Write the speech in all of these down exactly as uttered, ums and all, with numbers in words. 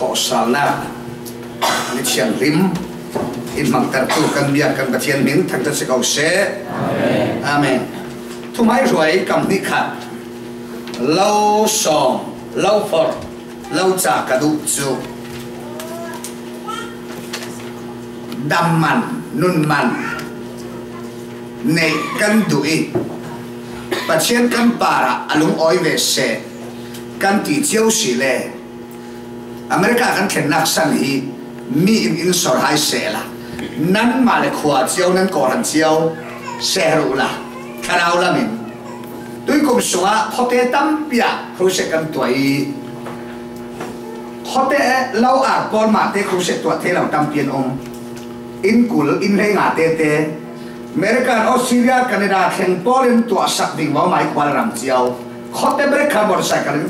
Awhsalna ni thianghlim in hmangtertu kan biak kan Pathian hming thangṭhat si ko seh. Amen. Thuhmaihruai kam hnih khat, lo sawm, lo phorh, lo ca ka duh cu dam man, nun man neih kan duh i Pathian kan parah a lungawi ve seh kan ti cio si le, America kan thlennak san hi mi in in sor hai sehla, nanmah le khua cio, nan kawhhran cio seh ruhla, thlarau lamin tuikum sungah khuate tampi ah crusade kan tuah i, khuate lo ar pawl mahte crusade tuah thei lo tampi an um. Inn kul, inn hleinga tete, American, Australia, Canada thleng pawl in tuahsak ding vaw mai khual ram cio. Khuate break kha motorcycle in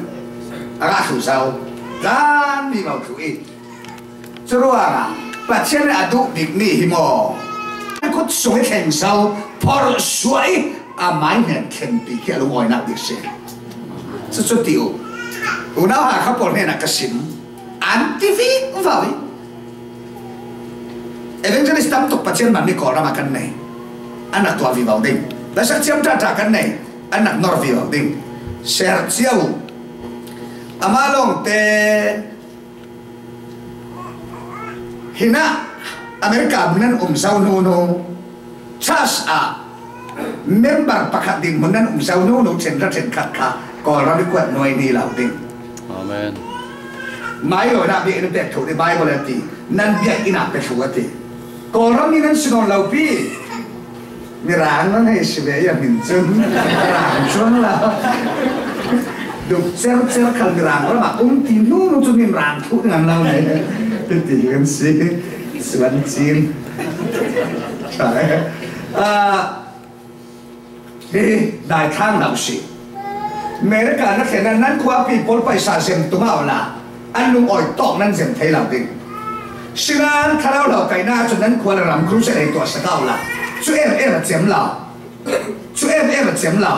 a ngah thlu zo. Tlan vivo thlu i, curuangah Pathian in a duh bikmi hi maw? Kut sung i thleng zo, phorh suah i a mai hnen thlenpi khi a lungawinak bik si. Cucu ti uh. Unau Hakha pawl hnenah ka sim. An ti vivo i, evangelist tam tuk Pathian man mi Kawlram ah kan nei, an rak tuah vivo ding. Lasak thiam ṭhaṭha kan nei, an rak nor vivo ding. Ser cio. Amah lawngte hinah America nan um zo hnu hnu, church ah member pakhat dinhmun nan um zo hnu hnu, ṭhen ra ṭhen khat kha Kawlram i kuat nuai ni lo ding. Amen. Mai lo na biak in pek thuk ni Bible a ti, nan biak in a pe thuk a ti. Kawlram ni nan si nawn lo pi. Mirang nan hei si ve ia min cun rang cuang lo. Duk cer cer khal Mirang ram ah um ti hnu hnu cu min rang thuk nan lo ni. Ti kan si. Suan cin. Ah, hi daithlang lo si. America na thlen nan, nan khuapi pawl paisa zem tung awla, an lungawi tawk nan zem thei lo ding. Sinan thlarau lo kaihnak cun nan khua le ram crusade hei tuahsak awla, cu em em a cem lo. Cu em em a cem lo.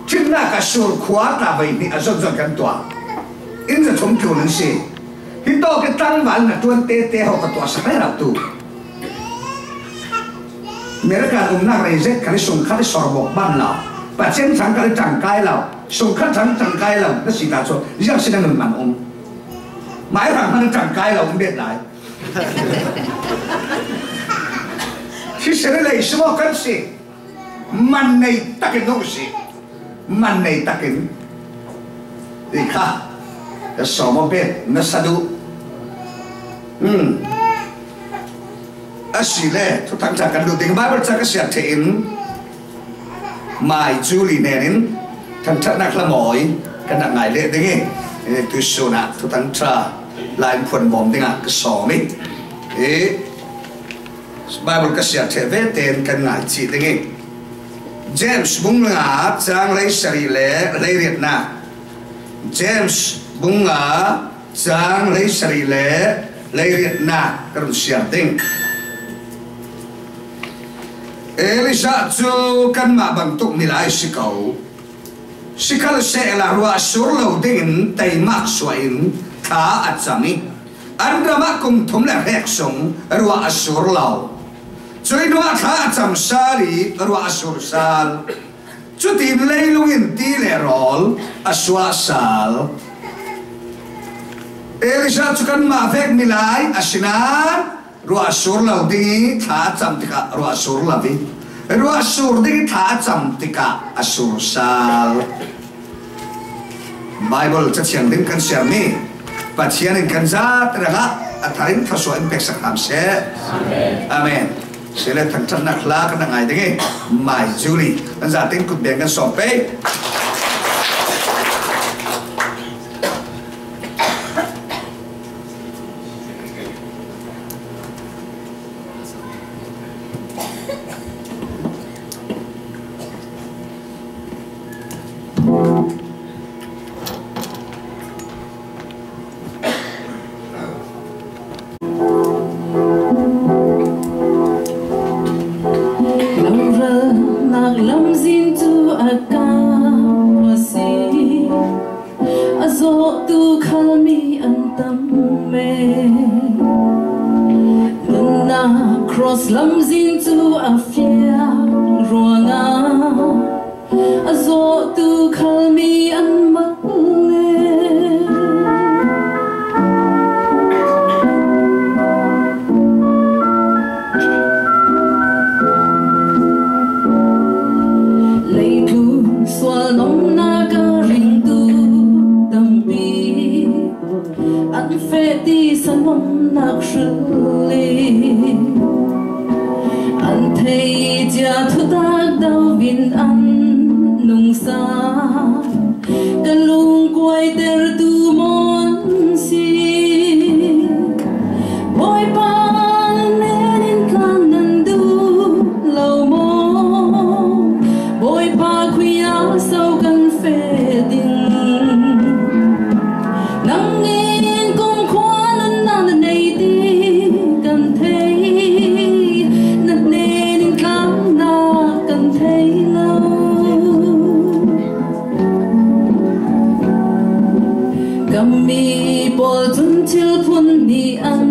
Ṭhimnak ah sur khua tla vei hnih a zon zon kan tuah. Inn zathum tlun an si. Hi tawk i tlangval na ṭuan tete ho ka tuahsak rero tu. American umnak rei zet khan i sungkhat i sorbawk ban lo. Pathian thang khan i ṭangkai lo. Sungkhat thang ṭangkai lo. Na si ta cu ziang si na nun man um. Mai hrang hman i ṭangkai lo um bet lai. Hi si le lei si maw kan si. Man nei takin na u si. Man nei takin. Ti kha ka sawm a bet na sa duh. Hmm. A si le thuthang ṭha kan duh ding Bible ca ka siar ṭheh in Mai Julie hnen in thangṭhatnak hlamawi kan rak ngai leh ding i, eh, tuisun ah thuthang ṭha lai in phuan bawm dingah ka sawm i, eh, Bible ka siar ṭheh ve tein kan ngai cih ding i, James bung nga cang hleisarih le hleiriatnak. James bung nga cang hleisarih le hleiriatnak ka run siar ding. Elisha cu kanmah bantuk milai si ko. Sikhalsehla ruah a sur lo dingin teimak suah in thla a cam i, an ram ah kum thum le hrek sung ruah a sur lo. Cuih hnuah thla a cam sal i ruah a sur sal. Cutin leilung in ti le rawl a suah sal. Elisha cu kanmah vek milai a si nain ruah a sur lo ding i thla a cam tikah ruah a sur lo i, ruah a sur ding i thla a cam tikah a sur sal. Bible Cathiang ding kan siarmi Pathian in kan zat rengah a thar in thluasuah in peksak hram seh. Amen. Amen. Sile thangṭhatnak hla kan ngai ding i, Mai Julie kan zat in kut beng kan sawm pei. Lamzin cu a ka Lamzin cu a fiang ruangah a zawhtu khal mi an mat le. Leitlun sual nomnak a ringtu tampi an feh ti sanawmnak hrilh i an thei cia thutak do in an nungsa. Ka lungkuaitertu maw an si? Bawipa, na hnen in tlan nan duh lo maw? Bawipa khuiah so kan feh ding? Nang in kumkhua nunnak na nei ti kan thei, na hnen in tlannak kan thei lo. Ka mi pawl cun thil phun nih an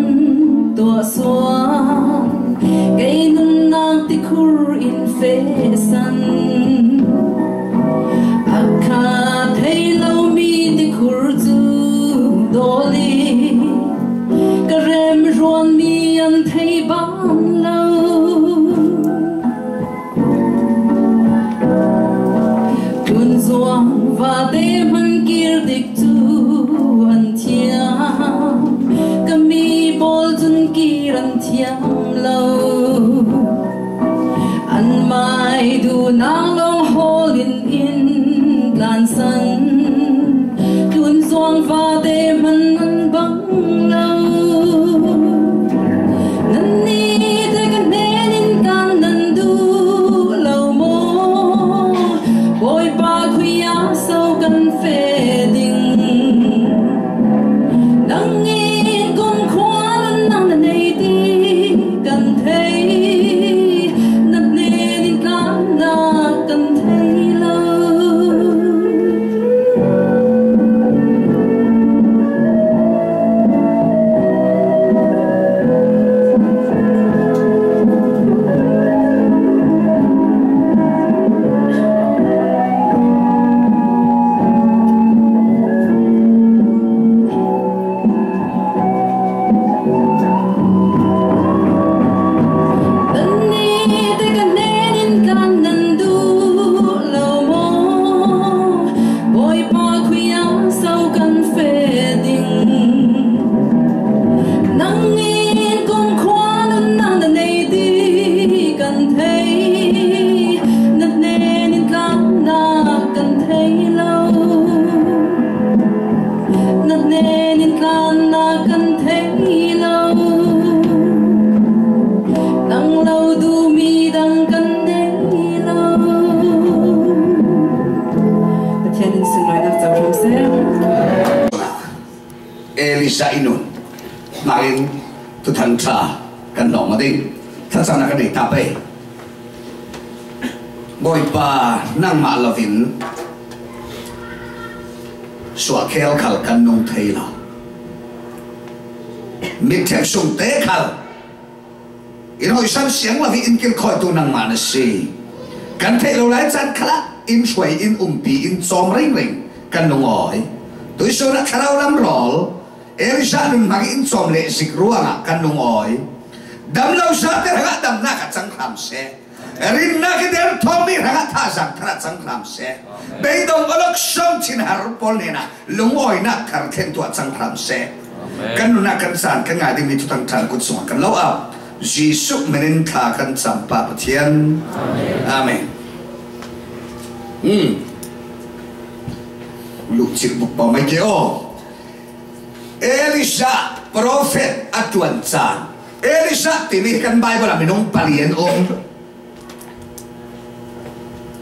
tuah sual, kei nunnak tikhur in fehsan. A kha thei lomi tikhur cu dawl i ka remruanmi an thei ban lo. Tlunzuang vate hman kir tik cu an thiam, ka mi pawl cun kir an thiam lo. Anmai duhnak lawng hawl in in tlansan, tlunzuang vate hman an bang lo. Nannih te ka hnen in kan nan duh lo maw? Bawipa khuiah so kan feh ding? Nang in kumkhua nunnak na nei ti kan thei, na hnen in tlannak kan thei lo. Nannih te ka hnen in kan nan duh lo maw? Bawipa khuiah so kan feh ding? Nang in kumkhua nunnak na nei ti kan thei, na hnen in tlannak kan thei lo. Na hnen in tlannak kan thei lo. Nang lo duhmi dang kan nei lo. Pathian in sunlawinak co hram seh. Elisha i nun hmakin Thuthang ṭha kan hnawh ding thlacamnak kan nei ta pei. Bawipa, nangmah lovin suahkhel khal kan nung thei lo. Mitthep sungte khal in hoihsan siang lo hi in kilkhawitu nangmah na si. Kan theih lo lai caan khalah in hruai, in umpi, in cawm ringring kan nung awi. Tuihsun ah thlarau lam rawl Elisha nun hmang in cawm le zik ruangah kan nung awi. Dam lo zate hrangah damnak a cang hram seh. Rinnak i der thawngmi hrangah thazaang thar a cang hram seh. Beidong awlok sawm thinhar pawl hnenah lungawinak thar thleng tuah cang hram seh. Amen. Kan nunah kan caan kan ngai dingmi Thuthang ṭha kut sungah kan lo au. Jesuh min in thla kan campa Pathian. Amen. Hmm. Luhcik buk pau mai ke aw. Elisha profet a ṭuan caan. Elisha timi kan Bible ah minung pali an um.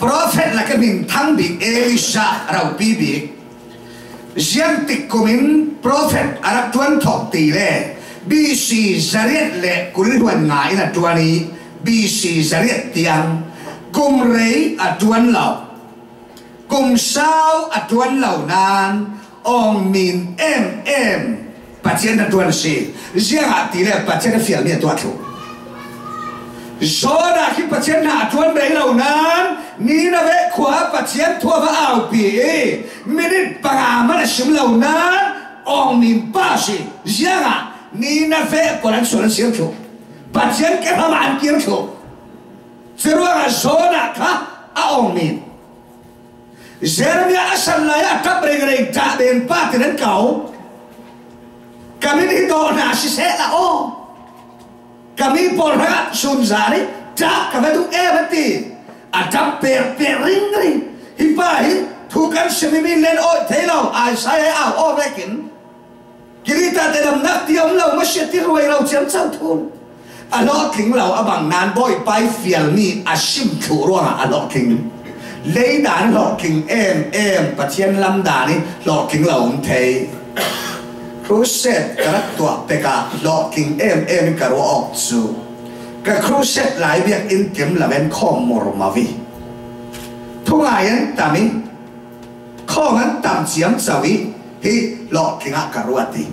Profet lak in hminthang bik Elisha ropi bik. Ziangtik kum in profet a rak ṭuan thawk ti le B C zariat le kul hluan nga in a ṭuan i B C zariat tiang kum rei a ṭuan lo. Kum sau a ṭuan lo nain awng min em em Pathian a ṭuan a si. Ziangahtile Pathian a fialmi a tuah thluh. Jonah khi Pathian hna a ṭuan rei lo nain Nineveh khua Pathian thu a va aupi i minit panga man a sim lo nain awngmin pa si. Ziangah Nineveh pawl an sual an siar thluh. Pathian ke hram ah an kir thluh. Curuangah Jonah kha a awngmin. Jeremiah a san lai ah ṭap rengreng ṭah ben pa tin an ko. Ka min hi dawh hna siseh la aw. Ka mi pawl hrangah sunzan i ṭah ka va duh em a ti. A ṭap pekpek ringring. Hi pa hi thu kan sim i mi len awih thei lo. Isaiah au aw vekin. Kirita te damnak ti a um lo, maw si a ti ruai lo ciamco thu. A hlawhtling lo a bang nain Bawipa i fialmi a sim thluh ruangah a hlawhtling. Leidan a hlawhtling em em, Pathian lam dan i hlawhtling lo um thei. Crusade ka rak tuah pek ah hlawhtling em em i ka ruah awk cu ka crusade lai biakinn tim lamen khawm murmavi. Thungai an tam i khawng an tam ciamco i hi hlawhtling ah ka ruat i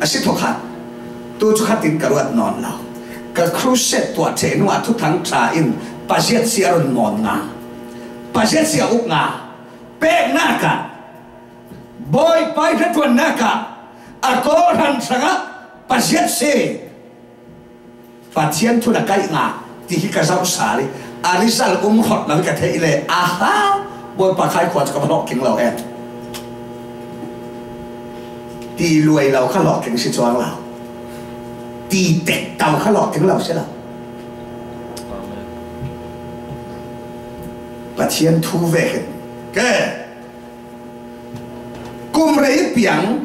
a si thawkhat tu cu khat in ka ruat nawn lo. Ka crusade tuah ṭheh hnuah Thuthang ṭha in paziat si a run mawn nga, paziat si a uk nga. Peknak ah Bawipa i hnaṭuannak ah a kawhhran hrangah paziat si. Pathian thu na kaih nga ti hi ka zoh sal i a result um hlawt lo i ka theih le, aha, Bawipa khai khua cu ka va hlawhtling lo em. Ti luai lo kha hlawhtling si cuang lo. Ti tek to kha hlawhtling lo si lo. Pathian thu ve hin ke kum rei piang,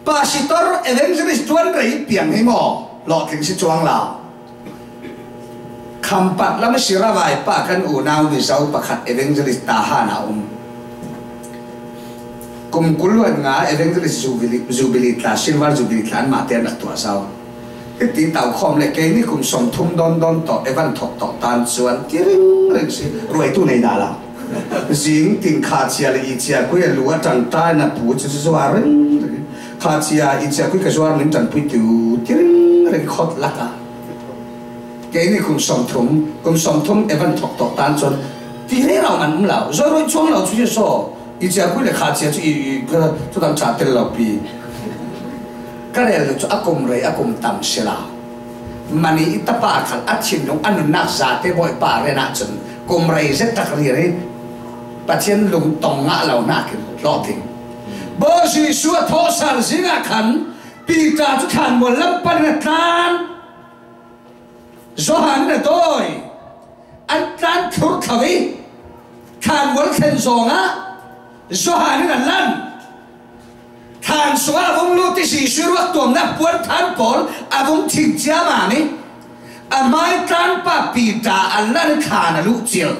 pastor, evangelist ṭuan rei piang hi maw? Hlawhtling si cuang lo. Khampat lam a si ravai pa kan unau Mizo pakhat evangelist Tahan a um. Kum kul luan nga evangelist jubilee, jubilee tla, silver jubilee tla an mah te an rak tuah sau. Hiti tau khawm le kei ni kum sawmthum dawn dawn tawh evan thawk tawk tan cuan ti ringring si ruaitu nei dah lo. Zing tin kha cia le i cia kui a lu a ṭan ta na pu cu cu zuar ringring. Kha cia i cia kui ka zuar min ṭan pui tu ti ringring khawt lak a. Kei ni kum sawmthum, kum sawmthum evan thawk tawk tan cuan ti rero man um lo. Zawi ruai chuang lo cu cu saw. I cia kui le kha cia cu i, i, ka, cu dang ṭha tel lo pi. Ka rel cu a kum rei a kum tam si lo. Mani i tapa khal a thinlung a nunnak zate Bawipa ren ahcun kum rei zet tak riri Pathian lungtong ngah lo hnakin hlawhtling. Bawi Jesuh a thawhsal zingah khan Peter cu thlanmual lam panin a tlan. Johan in a dawi, an tlan thur thlo i thlanmual thlen zongah Johan in a lan. Thlan sungah a vung lut i Jesuh ruak tuamnak puan than pawl a vung thing ciammam i a mai tlanpa Peter a lan i thlan a luh cil.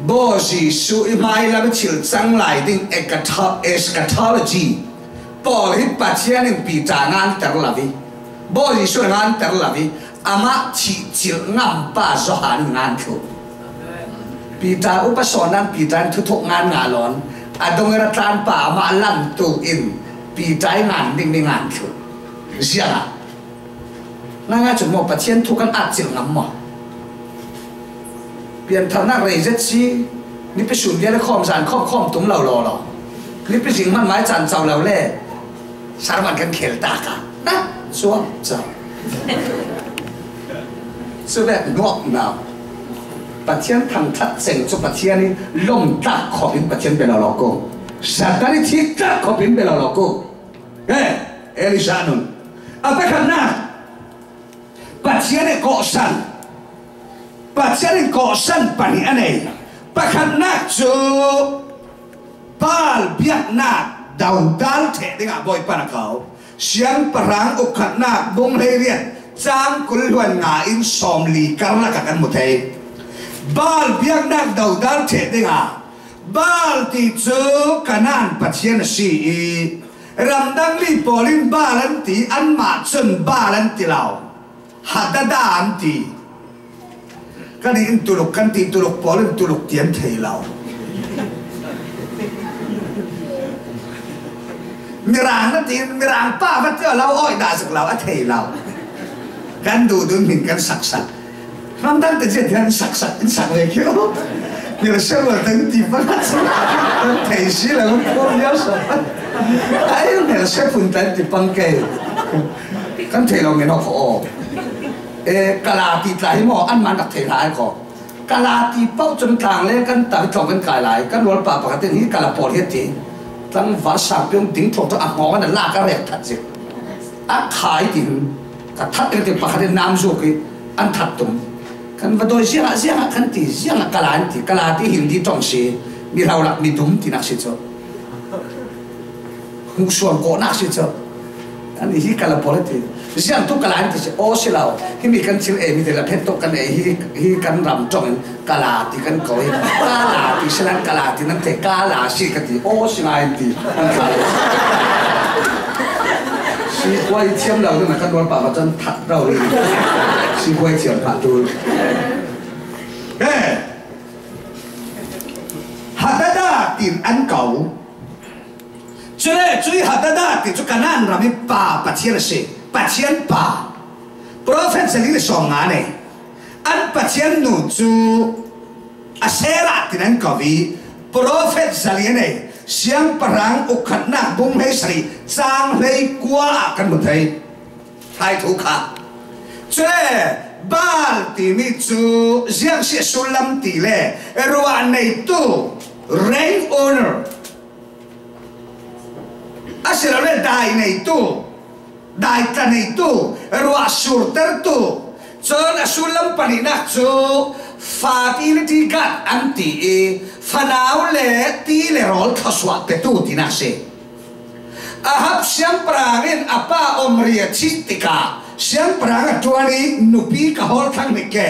Bawi Jesuh i hmailam i thil cang lai ding eschatology pawl hi Pathian in Peter nganter lo i, Bawi Jesuh nganter lo i, amah thih cilh ngampa Johan in ngan thluh. Peter upa sawn nan Peter in thuthuk ngan ngah lawn a dong i ra tlanpa amah lantu in Peter i ngan dingmi ngan thluh. Ziangah Ngaingai cun maw Pathian thu kan at cilh ngam maw? Piantharnak rei zet si, nipi sun vial khawm zan khawm khawm tum lo law law. Nipi zing hmanmai caan co lo le, sarman kan khel ta ka. Na, suam co. Cuvek nuak nau. Pathian thangthat ceng cu Pathian i lom tlak khawp in Pathian bia lo law ko. Satan i thik tlak khawp in bia lo law ko. He, Elijah nun. A pakhatnak, Pathian i kawhsan. Pathian in kawhsan pahnih a nei. Pakhatnak cu Baal biaknak dodal ṭheh dingah Bawipa na ko. Siangpahrang ukhatnak bung hleiriat cang kul hluan nga in sawmli karlak ah kan hmu thei. Baal biaknak dodal ṭheh dingah Baal ti cu Kanaan pathian a si i ramdang mi pawl in Baal an ti, anmah cun Baal an ti lo. Hadada an ti. Kan in Tuluk kan ti, Tuluk pawl in Tuluk ti an thei lo. Mirang na ti, Mirang pa va ti lo, awih dah zik lo, a thei lo. Kan duh dun min kan saksak. Hmang dang te zia thian saksak, in sak ve kio. Mil se lo ten ti pa kan sak. Kan thei si lo, kan thei si lo. Ai, mil se pun ten ti pang ke. Kan thei lo ngen ho ko. E, kala ti tla hi mo, an man dak thei lai ko. Kala ti pau chun tlang le kan ta tlong kan kai lai. Kan lol pa pa ka tin hi kala pol hi ti. Tlang var sa piong ding thong to a ngong na la ka rek that zik. A khai tin. Ka that ding te pakhat in nam zu ki an that tum. Kan va doi ziang a, ziang a kan ti, ziang a kala an ti, kala ti Hindi tong si, mi hlau lak mi dum ti nak si cho. Hmuh suang ko nak si cho. Kan hi kala pol ti. Ziang tu kala an ti si, o si lau. Hi mi kan chil e mi te la phet to kan e hi, hi kan ram tong in. Kala ti kan ko hi. Kala ti si nan kala ti nan te kala si ka ti. O si ngai ti. An kala. Si kuai thiam lo na kan wal pa ma chan that lo ni. Si kuai thiam pa tu. Eh. Hadada tin an kau. Chule, chui Hadada ti chu Kanan ram i pa Pathian a si. Pathian pa. Prophet zali le sawm nga nei. An Pathian nu chu Asera tin an kau i. Prophet zali a nei. Siangpahrang ukhatna bung hlei sari chang hlei kua ah kan hmu thei. Hai thu kha. Chule, Baal ti mi chu ziang si a sullam ti le ruah neitu, rain owner. A si lo le dai neitu, dai tla neitu, ruah surtertu. Chun a sullam panihnak chu fertility god an ti i, fanau le ti le rawl thluasuah petu tinak si. Ahab siangpahrang in a pa Omri a thih tikah siangpahrang a ṭuan i nupi ka hawl thlang hnik ke.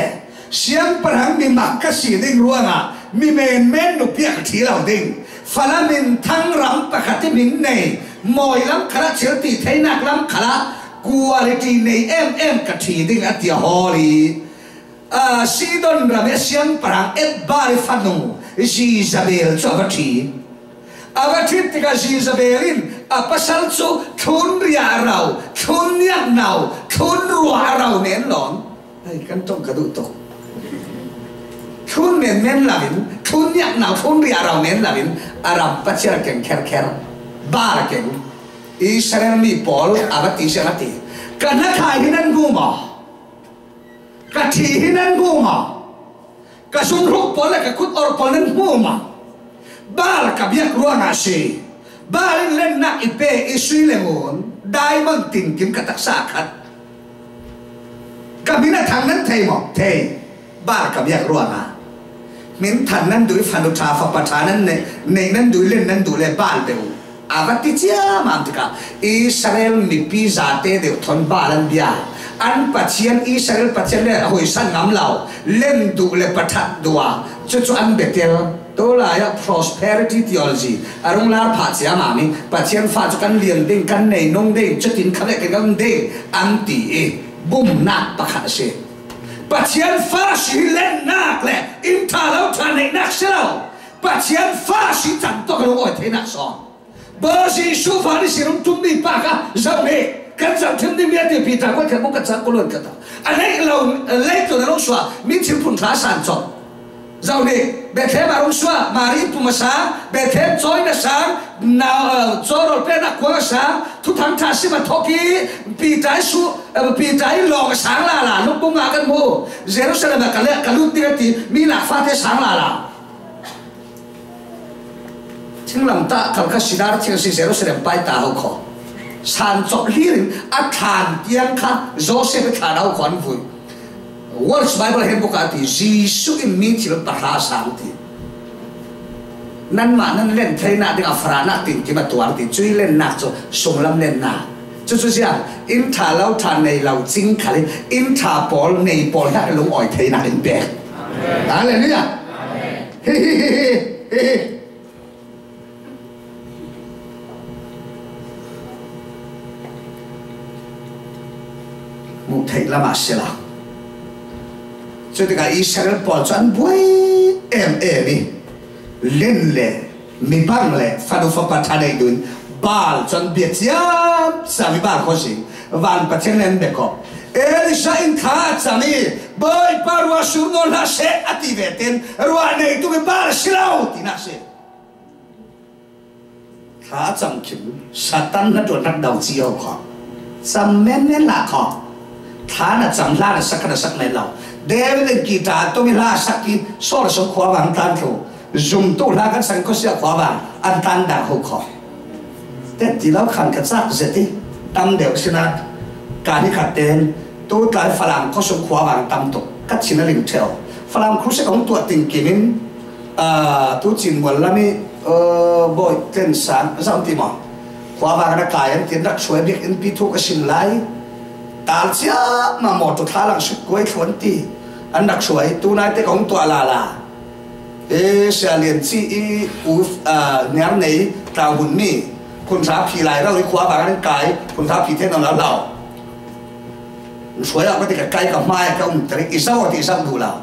Siangpahrang mi mak ka si ding ruangah mi menmen nupi a ka ṭhi lo ding. Fala minthang ram pakhat i min nei, mawi lam khalah thil ti theinak lam khalah quality nei em em ka ṭhi ding a ti a hawl i, ah, Sidon ram i a siangpahrang Etbaal i fanu Jezebel cu a va ṭhi. A va ṭhit tikah Jezebel in a pasal cu thlun riah a rau, thlun niak nau, thlun ruah a rau men lawng. Ai, kan ṭong ka duh tuk. Thlun menmen lo in, thlun niak nau, thlun riah rau men lo in, a ram Pathian a keng kherkher, Baal a keng. Israel mi pawl a va ti siang a ti. Ka hnathai hi nan hmu maw? Ka ṭhi hi nan hmu maw? Ka zunghruk pawl le ka kut or pawl nan hmu maw? Baal ka biak ruangah a si. Baal in lennak i pe i sui le ngun, diamond tinkim ka taksa khat. Ka min a thang nan thei maw? Thei. Baal ka biak ruangah. Min than nan duh i fanu ṭha fapa ṭha nan neih, neih nan duh i len nan duh le Baal deuh. A va ti ciammam tikah Israel mipi zate deuh thawn Baal an bia. An Pathian, Israel Pathian le a hoihsan ngam lo, len duh le paṭhat duh a, cucu an betel. Tulai ah prosperity theology a rung lar phah ciammam i Pathian fa cu kan lian ding, kan nei nung ding, cutin kha le kan um ding an ti i bumnak pakhat a si. Pathian fa si hi lennak le in ṭha lo ṭha neihnak si lo. Pathian fa si cang tawk a lungawi theinak sawm. Bawi Jesuh fa ni si rung tum mi pa kha zoh nih. Kan zoh thim ding mi a ti Peter kuat khat bung kan cang kuluan khat a. A neih lo, lei tun a lungsuah mi thil phun ṭha a san cawk. Zoh nih, Bethlehem a rung suah, Mari pum a sang, Bethlehem cawi na sang, nau, eh, caw rawl peknak kuang a sang, thuthang ṭha sim a thawk i, Peter i su, eh, Peter i lawng a sang lala, Luk bung ah kan hmu. Jerusalem ah ka le, ka lut ding a ti, mi lak fate sang lala. Thinglamtah kal kha Sidar thing a si Jerusalem pai ta ho kho. San cawk hlir in a thlan tiang kha Joseph i thlan ho kho an vui. Words Bible Handbook ah ti, Jesuh in mi thil pahra a sang ti. Nanmah nan len theinak ding a farahnak tinkim a tuar ti. Cui lennak cu sunglam lennak. Cucu ziang, in ṭha lo ṭha nei lo cing khal in, in ṭha pawl nei pawl hnak lungawi theinak in pek. Hallelujah. Hi, hi, hi, hi, hi, hi. Hmuh theih lam ah si lo. Cutikah Israel pawl cu an buai em em i len le mi bang le fanu fapa ṭha neih dun Baal cu an bia ciamciam i Baal khuasing van Pathian le an bia kawh. Elisha in thla a cam i, Bawipa, ruah sur nawn hlah seh, a ti ve ten, ruah nei tung i bal si lo, tina si. Thla a cam khin, Satan na tuan rak dau ci ho kho. Cam men men lah kho. Thla na cam, hla na sak, kha na sak men lo. David in guitar tum i hla sak i, Saul sung khuavang tlan thlu. Zumtu hla kan sang khuasia khuavang an tlan dah ho kho. Te ti lo khan ka cak zet i, tam deuh sina, ka ni khat ten, tu tlai Falam khuasung khuavang tam tuk, ka chin a ling theu. Falam khuasik hong tuah ting kimin, ah, tu cin mual lam i, ah, Bawi Tlen Sang, zau ti maw? Khuavang na kai an tin rak suai bik in pi thu ka sim lai. Tal cia ma maw tu thalang sut kuai thluan ti. An rak suai, tu nai te kong tuah lala. E, Sia Lian Ci i u, a, Niar Nei, Tlau Hun Mi, Phun Sa Phi lai rau i khua bang an kai, Phun Sa Phi te nong lau lau. Suai lau ka ti ka kai ka hmai ka um tari, i sau ti i sau du lau.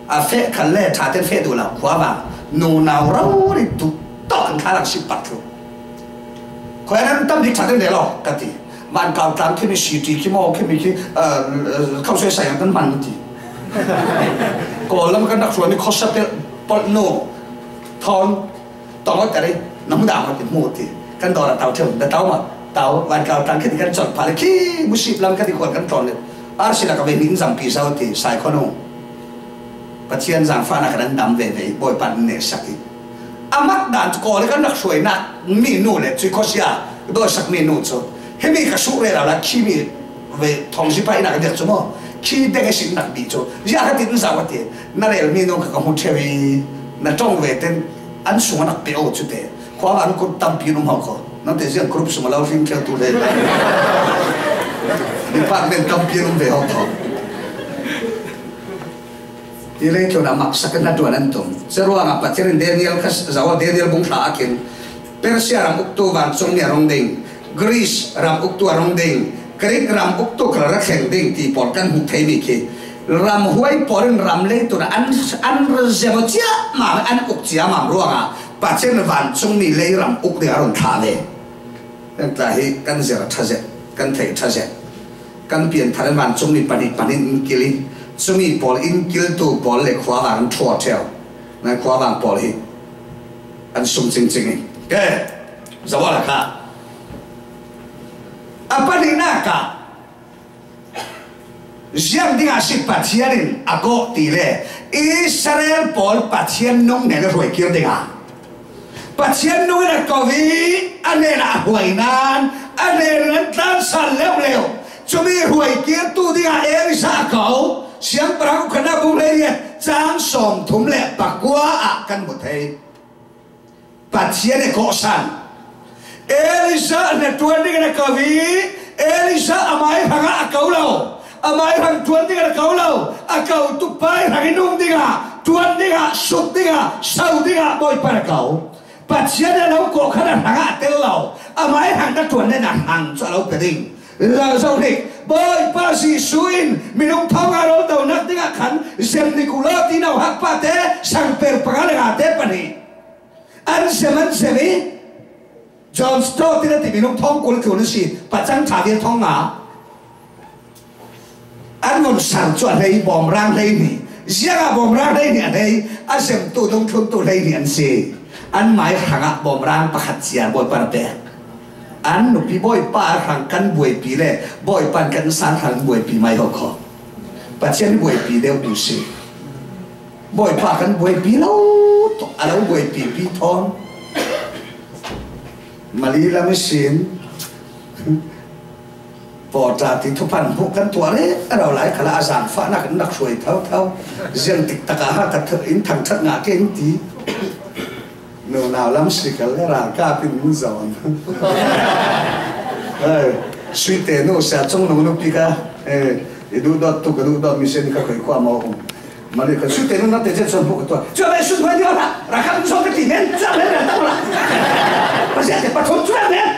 A fe ka le tha ten fe du lau, khua bang. Nu nau rau ri tu, tok an tha lang si pat lu. Khoi nan tam dik tha ten de lo, ka ti. Van kau tlang khi mi si ti khi mo khi mi khi, eh, eh, khau soi sai kan man ti. Ko lam kan dak suan ni khosa pel pot no. Thon, tong ot kari, nam da mo ti mo ti. Kan dora tau theu, da tau ma, tau, van kau tlang khi ti kan chon pha le khi mu sip lam ka ti khon kan ton le. Ar si la ka ve ning zam pi sau ti, sai khono. Pathian zangfahna kan dam veve, Bawipa ne sak i. A mak dan chu kawl i kan rak hruainak mi nu le cui khuasia dawisak mi nu chu. Himi ka suh rel a la khi mi ve thawng zipa ina ka dirh chu maw? Khi deng a sin nak bih chu. Ziah ka tin zau a ti. Na rel mi nu ka ka hmu ṭheu i na ṭawng ve ten an sung a nak pe aw cu te. Khua van kut tampi an um hau kho. Nang te ziang group sung a lo hring ṭheu tu le. Department tampi an um ve hau kho. Hi leitlun ah maksak in hnaṭuan an tum. Curuangah Pathian in Daniel kha zoh a, Daniel bung hra ah khin Persia ram uktu vancungmi a rung ding, Greece ram uktu a rung ding, Greek ram uktu kha ra thleng ding ti pawl kan hmuh theimi khi ramhuai pawl in ram leitlun ah an, an zem ciahmam, an uk ciahmam ruangah Pathian in vancungmi lei ram uk ding a run thlah ve. Kan tla hi kan zir ṭha zet, kan theih ṭha zet. Kan pianthar in vancungmi pahnih pahnih in kil i, cumi pawl in kiltu pawl le khuavang an ṭhuah ṭheu. Nan khuavang pawl hi an sung cingcing i. Ke, zawal a kha. A pahnihnak ah, ziang dingah si Pathian in a kawh ti le Israel pawl Pathian nung hnenah hruai kir dingah Pathian nung in a ko i a hnenah a hruai nan a hnen in an tlansan leuleu. Cumi hruai kirtu dingah Elisha a ko, Siangpahrang Ukhatnak bung hleiriat cang sawmthum le pakua ah kan hmu thei. Pathian he kawhsan. Elisha hnaṭuan dingin a ko i, Elisha a mai hrangah a ko lo. A mai hrang ṭuan dingin a ko lo. A kotu pa i hrang i nung dingah, ṭuan dingah, suk dingah, sau dingah Bawipa a ko. Pathian a lo kawh khan a hrangah a tel lo. A mai hrang hnaṭuan nen a hrang cu a lo pe ding. Lo zohhnik, Bawipa Jesuh in minung thawng a rawl dohnak dingah khan zem nik uh law ti nauhak pate, sangper panga le ngate pahnih. An zem, an zem i John Stott in a ti minung thawng kul tlun a si, pacang ṭha vial thawng nga. An vun sar cu a hlei, bawmrang hlei hnih. Ziangah bawmrang hlei hnih a hlei, a zemtu dungthluntu hlei hnih an si. An mai hrangah bawmrang pakhat cia Bawipa a pek. An nupi Bawipa hrang kan buaipi le Bawipa in kan san hrang buaipi mai ho kho. Pathian buaipi deuh tu si. Bawipa kan buaipi lo tuk, a lo buaipipi thawn. Mali lam ihsin pawṭa ti thuphan hmuh kan tuah le a lo lai khalah a zangfahnak in rak hruai thotho. Ziang tik takah ha ka th-, in thangṭhat ngah ke in ti. Nunau lam si kal le ralkap in min zawn. Hei, Suite nu sia cung nung nupi ka, eh, i duhdawt tu ka duhdawt mi sen ka khoi khua maw um. Mali ka Suite nu na te chen son bu ka tua. Cua le sun hoi dia la. Ralkap in son ka ti men, cua le ralkap la. Pasia te pathum cua men.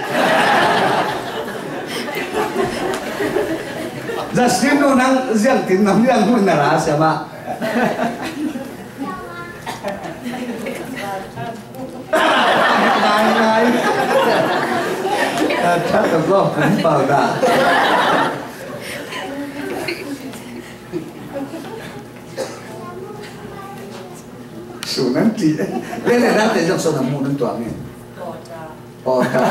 Justin nu nang ziang tin nang ziang nu na ra sia ma. Ngai, ngai. Ṭha tak lo, kan pau ta. Su nan ti. Le le nan te jong so nan mu nan tuang ni. Ota.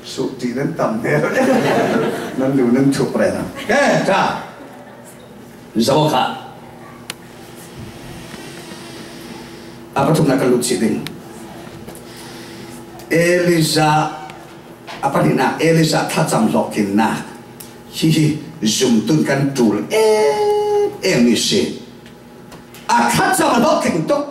Su ti nan tam ne. Nan lu nan thup re na. Ke ta. Zo kha. A pathumna ka lut si ding. Elijah, a pahnihna, Elijah thlacam hlawhkhinna hi hi zumtun kan tul em em ni si. A thlacam a hlawhkhin tuk.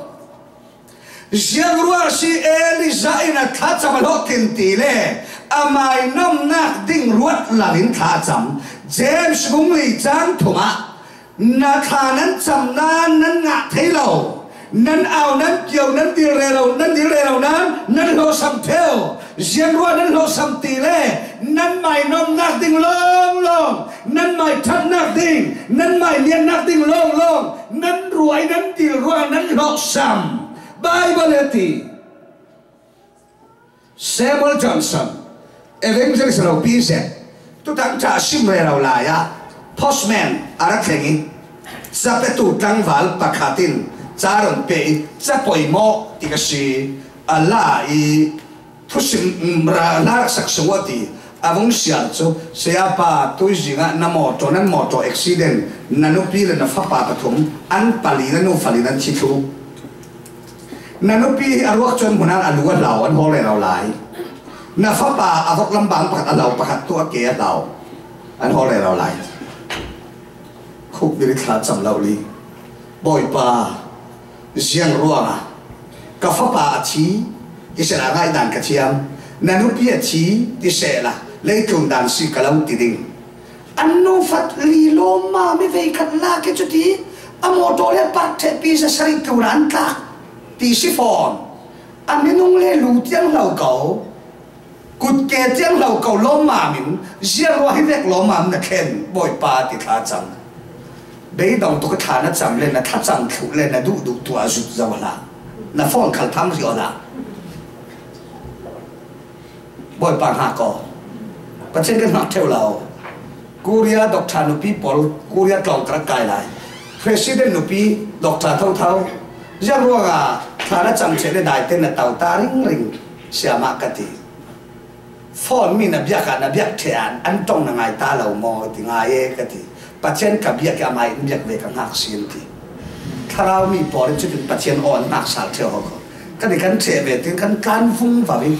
Ziang ruang si Elijah in a thlacam a hlawhkhin ti le a mainomnak ding ruat lalin thlacam. James bung li cang thumah na thla nan cam nan nan ngah thei lo. Nan au, nan kio, nan dil rero, nan dil rero nan, nan hlawhsam theu. Ziang ruang nan hlawhsam ti le nan mainomnak ding lawnglawng, nan maithatnak ding, nan maimiatnak ding lawnglawng, nan ruai, nan dil ruang nan hlawhsam. Bible e ti. Samuel Johnson, evangelist ropi zet, tutang ca sim rero lai-ah, postman a ra thleng i, capetu tlangval pakhat in ca run pe i, ca poimawh ti ka si, a la i, thusim, mm, ra, la raksak sung a ti, a vung sial cu, Sayapa, tuizing ah na mawtaw, nan mawtaw accident, na nupi le na fapa pathum, an pali, na nu fali nan thi thlu. Na nupi a ruak cuan hmun ah a lu a hlau, an hawl rero lai. Na fapa a vok lam bang pakhat a hlau, pakhat tu a ke a hlau, an hawl rero lai. Khuk diri thla cam lo li. Bawipa, ziang ruangah ka fapa a thi, ti sehla ngaihdan ka thiam. Na nupi a thi, ti sehla leitlun dan si ka lo ti ding. An nu fat li lawmma mi veikhat lak i cuti a mawtaw le parh thehpi zasarih tlunah an tlak ti si fawn. A minung le lu tiang hlo ko, kutke tiang hlo ko lawmma min, ziang ruah hi vek lawmma min na thlen, Bawipa ti thla cam. Beidong tuk a thla na cam le na thlacam thluh le na duhduh tuah zut zo hlah. Na fawn khal tham rih hlah. Bawipa hngak aw. Pathian kan hngak theu lo. Korea doctor nupi pawl, Korea tlawng ka rak kai lai. President nupi doctor thotho. Ziang ruangah thla na cam cheh le daite na tau ta ringring, siamah ka ti. Phone mi na biak ah, na biak theh ah an tong na ngai ta lo maw ti, ngai e ka ti. Pathian ka biak i amah in biak ve ka hngak si an ti. Thlarau mi pawl in cutin Pathian aw an hngak sal theu hok. Kan i kan theh ve tin kan tlan vung vau in.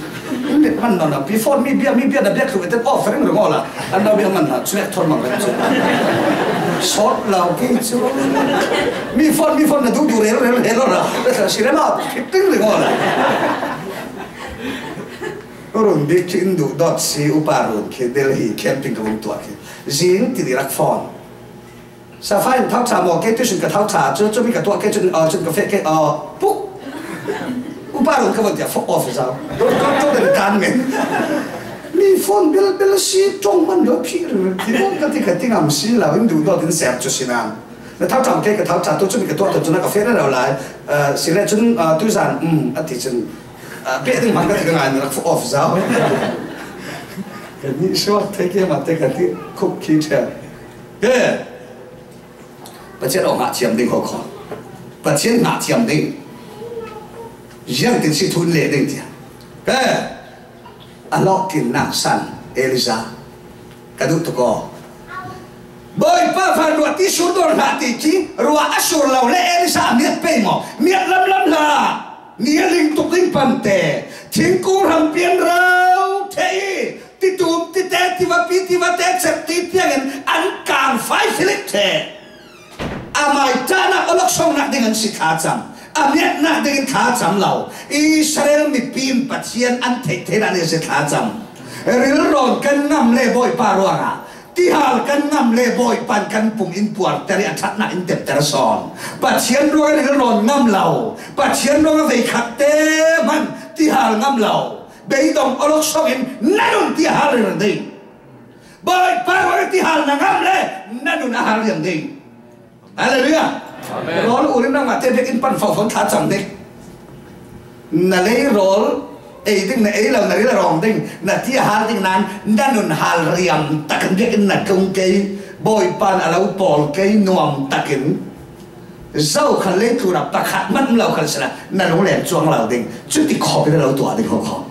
Mit man nawn a pi phone mi bia, mi bia na biak thlu ve tin offering ring aw la. An lo bia man na chuek thon mang ve cu. Sawt lo ki cu. Mi phone, mi phone na duh duh rel rel rel aw la. Cinema fitting ring aw la. Run bik khi in duh dawt si, upa run khi Delhi camping ka vung tuah khi. Zing ti dirak phone. Safa in thau ṭha maw, kei tuition ka thau ṭha, cu, cumi ka tuah kei cun, aw, cun ka feh kei, aw, puk. Upa run ka von tiah fok off zau. Run kau ṭo den kan men. Mi phone bel, bel si ṭong man lo phih run. Ti maw ka ti, ka ti ngam si lo, in duh dawt in ser cu si nan. Na thau ṭha maw, kei ka thau ṭha, tu cumi ka tuah, tu cun a ka feh rero lai. Ah, si le cun, ah, tuizan, um, a ti cun, ah, peh ding hmang ka ti ka ngai, na rak fok off zau. Ka nih suak thei ke mah te ka ti, khuk khi ṭhia. Ke, Pathian aw ngaihthiam ding hawkhawh. Pathian ngaihthiam ding. Ziangtin si thun leh ding tiah. Ke, a lawhkinnak san, Elijah. Ka duh tuk aw. Bawipa, van ruah ti sur dawn hlah ti khi, ruah a sur lo le Elijah a miat pei maw? Miat lamlam hlah. Ni a ling tuk ding pante, thingkung hram pian rau thei i, titum tite, tivapi tivate, cep ti tiangin an kang fai filik thei. A maiṭanak a loksongnak ding an si thlacam, a miatnak dingin thlacam lo. Israel mipi in Pathian an theih theinak nih a si thlacam. Rilrawn kan ngam le Bawipa ruangah, tihal kan ngam le Bawipa in kan pum in puarter i a ṭhatnak in tepter sawn. Pathian ruangah rilrawn ngam lo, Pathian ruangah veikhatte hman tihal ngam lo. Beidong awlok sawngin na nun ti a hal riang ding. Bawipa ruangah tihal na ngam le na nun a hal riang ding. Hallelujah. Amen. Rawl urin nangmah te biakinn pan fofon thlacam ding. Na lei rawl Ei ding na ei lo, na ril a rawng ding, na ti a hal ding nan, na nun hal riam takin biakinn na tlung kei, Bawipa in a lo pawl kei nuam takin, zo khan leitlun ah pakhat man um lo khan sila, na lunglen cuang lo ding, cuti khawpin a lo tuah ding ho khaw.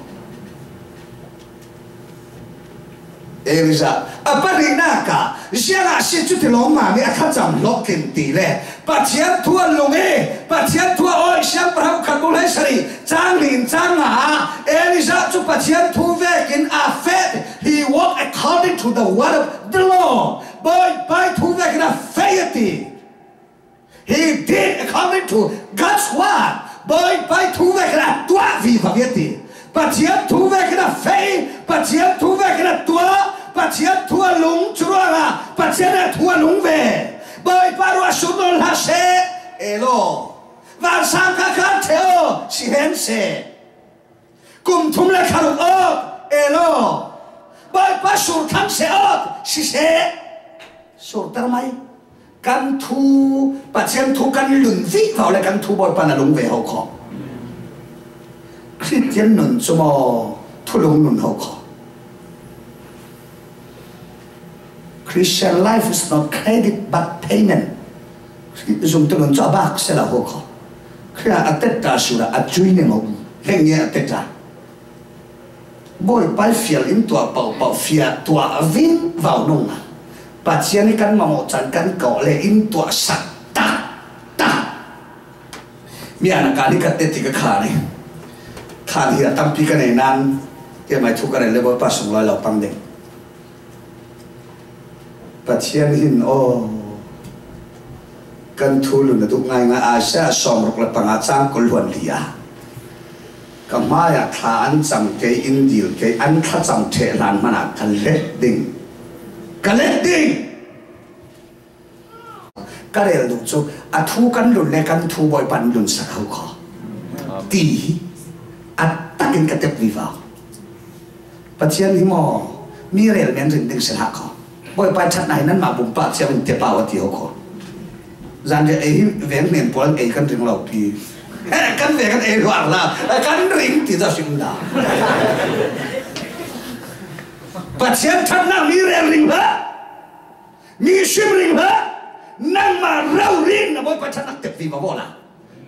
Elijah, a pahnihnak ah, ziangah si cuti lawng mah mi a thlacam hlawk tlin ti le, Pathian thu a lung i, Pathian thu a awi, Siangpahrang khat bung hleisarih, cang hnih in cang nga ah, Elijah cu Pathian thu vekin a feh, he walked according to the word of the Lord. Bawipa thu vekin a feh a ti. He did according to God's word. Bawipa thu vekin a tuah vivo a ti. Pathian thu vekin a feh, Pathian thu vekin a tuah, Pathian thu a lung, cu ruangah Pathian a thu a lung ve. Bawipa ruah sur nawn hlah seh, elo. Vansang kha khan ṭheo si hen seh. Kum thum le thla ruk awk, elo. Bawipa sur thlang seh awk, si seh. Surter mai. Kan thu, Pathian thu kan lun vih vau le kan thu Bawipa na lung ve ho khaw. Khristian nun cu maw, thulung nun ho khaw. Christian life is not credit but payment. Zumtu nun cu a bak si lo ho khaw. Khrih a tetta sura a cui ne maw. Heng nge a tetta. Bawipa fial in tuah paohpaoh, fiah tuah ving vau nung a. Pathian i kan mamawh can kan kawh le in tuah sak tak tak. Mi a na kan hi ka teti ka khan i. Khan hi a tampi ka nei nan. Ke mai thu ka rel le Bawipa sung lai lo pang ding. Pathian hin aw, kan thu lun a duh ngaingai. Isaiah sawmruk le panga cang kul hluan li ah, ka hmaiah thla an cam kei, in dil kei, an thlacam ṭheh hlan hmanah ka let ding, ka let ding. Ka rel duh cu a thu kan lun le kan thu Bawipa in lun sak ho kho ti hi a takin ka tep vivo. Pathian hi maw, mi rel men ring ding si hlah kho. Bawipa ṭhatnak hi nanmah bumpa cia in tepau a ti ho kho. Zan ria ei hi veng hnen pawl ei kan ring lo pi. Eh, kan veng kan ei ruar la, eh, kan ring ti za sim la. Pathian ṭhatnak mi rel ring hlah. Mi sim ring hlah. Nangmah rau ring na Bawipa ṭhatnak tep vivo la.